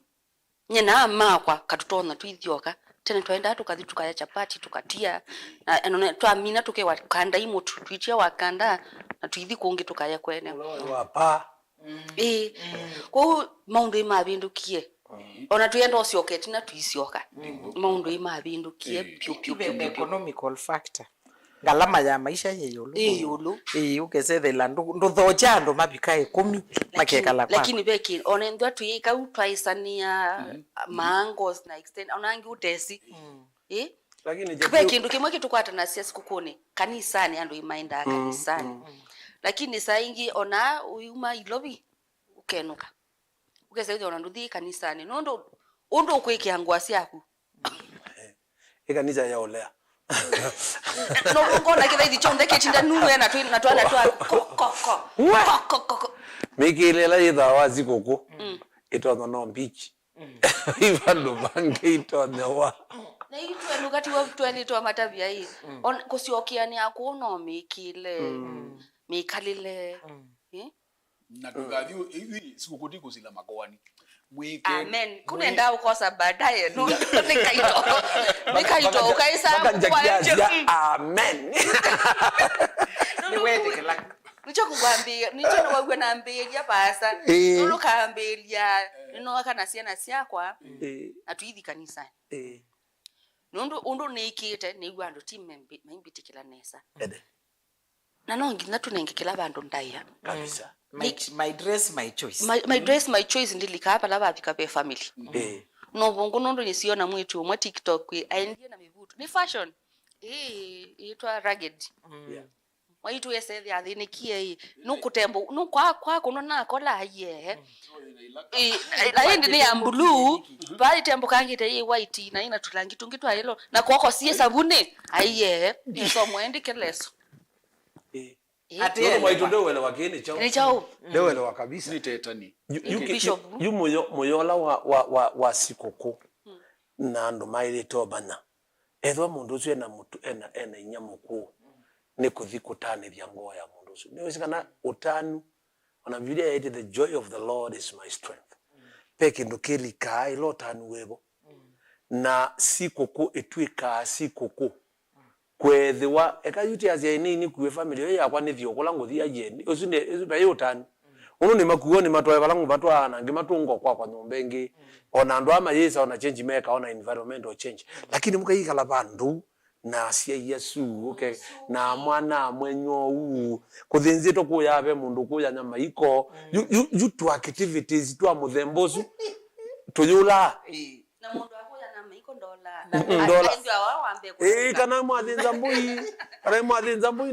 nyie na makwa katũtonya twĩthyoka. Tene twaendaa tũkathi tũkaya chapati, tũkatia, na, na, na twamina tũkewa kanda imũtu, twitia wa kanda, na tũithi kũngĩ tũkaya kwene. Wa pa. Ĩĩ. Kwoou maũndũ nĩmavĩndũkie. Ona twĩenda ũsyoka ĩtina tũisyoka. Maũndũ nĩmavĩndũkie vyũ, vyũ, vyũ, vyũ, vyũ. Economical factor. Ngalama ya maisha yĩ ĩũlũ. Yĩ ĩũlũ. Ĩĩ, ũkesethela ndũ-, ndũthokya andũ mavika ĩkũmi, lakini, makekala kwa. Lakini ve kĩ-, ona ĩndĩ twĩ kau twaĩsanĩa, maa ngoo na extend, ona angĩ ũtesi. Ĩ? Lakini ve kĩndũ kĩmwe kĩtũkwatanasya sikũkũnĩ, kanisanĩ, andũ nĩmaendaa kanisanĩ. Lakini saa ingĩ ona ũyuma Ilovi, ũkenũka. Ũkesa ĩthĩa ona ndũthi kanisanĩ. Nũndũ ũndũ ũkwĩkĩa ngũa syaku. Ĩ kanisa ya ũlea. No ngona kĩthaithi kyonthe kĩtinda nuwe na twĩ, na twana twa ko, ko, ko. Ko, ko, ko, ko. Mĩkĩĩle ĩla yĩthawa wa sikũkũ. Ĩtonya no beach. Ivandũ vangĩ itonyewa. Na itwenũka tiwe twelĩtwe matavya ĩ. Ona kũsyokeanĩa kũu no mĩkĩle, mĩkalĩle. Ĩ? Na ndũkathi ĩthi sikũkũ ti kũsila makoani. Mwĩke. Amen. Kunenda ũkosa baadaye. No, nĩ kaito. Nĩ kaito. Ũkaisa kwa nje. Amen. Nĩwetĩkĩla. Nĩkyo kũkwambĩĩa, nĩkyo nĩwaw'a nambĩĩlya vaasa. Ĩĩ. Nũndũ kambĩĩlya, nĩnooka na syana syakwa, ĩĩ, na tũithi kanisa. Ĩĩ. Nũndũ ũndũ nĩĩkĩte, nĩw'a andũ ti membi-, maimbĩtĩkĩla nesa. Ende. Na no nginya tũnenge kĩla vandũ ndaĩa. Kabisa. My, my dress, my choice. My, my dress, my choice ndilikaa vala vavika ve family. Ĩĩ. No vũngũ nũndũ nĩsiona mwĩĩtu ũmwe TikTok kwĩ, aendie na mĩvuto. Nĩ fashion. Ĩĩ, ĩtwa ragged. Yeah. Mwaitũ esethĩa athĩnĩkie ĩ, nũkũtembo, nũkwa, kwa kũnwa nakola aiye. Ĩ, na ĩndĩ nĩ ya blue, vai tembo kangĩte ĩ white, na ĩna tũlangi tũngĩ twa yellow, na kwoko sie savunĩ, aiye. Ĩsomo endĩ kĩleso. Ĩ. Ĩ. Atĩ nũndũ mwaitũ ndeuelewa kĩĩ nĩ kyaũ. Nĩ kyaũ? Ndeuelewa kabisa. Nĩ tetani. Yu, yu, yu, yu mũyo, mũyo ũla wa, wa, wa, wa sikũkũ. na andũ maĩlĩte ũmanya. Ethĩwa mũndũ ũsu ena mũtu-, ena, ena inyia mũkũũ, nĩ kũthi kũtanĩthya ngoo ya mũndũ ũsu. Nĩwĩsĩ kana ũtanu, ona Biblia yaĩtye, "The joy of the Lord is my strength." Ve kĩndũ kĩlikaa ĩla ũtanu wĩvo. Na sikũkũ ĩtw'ĩkaa sikũkũ. Kwethĩwa, eka yu tiasya ĩnĩ nĩkue family ĩyo yakwa nĩthiĩ o kũla ngũthi aieni. Ũsu nĩ, ũsu vai ũtanu. Ũndũ nĩ makuo nĩ matwae vala ngũvatwaa na angĩ matũnga kwakwa nyũmba ĩngĩ. Ona andũ aa mayĩsa ona change meka ona environmental change. Lakini mũkaikala vandũ na asyai asu, ũke na mwana amwenyo ũu. Kũthĩnzĩtwe kũya ve mũndũ kũya nyama iko. Yu, yu, yu tũ activities twa mũthemba ũsu. Tũyũlaa. Ĩĩ. Na mũndũ akũya na maiko ndola. Mm, ndola. Aendwa wa wambe kũla. Ĩĩ, kana mwathĩnza mbũi, kana mwathĩnza mbũi na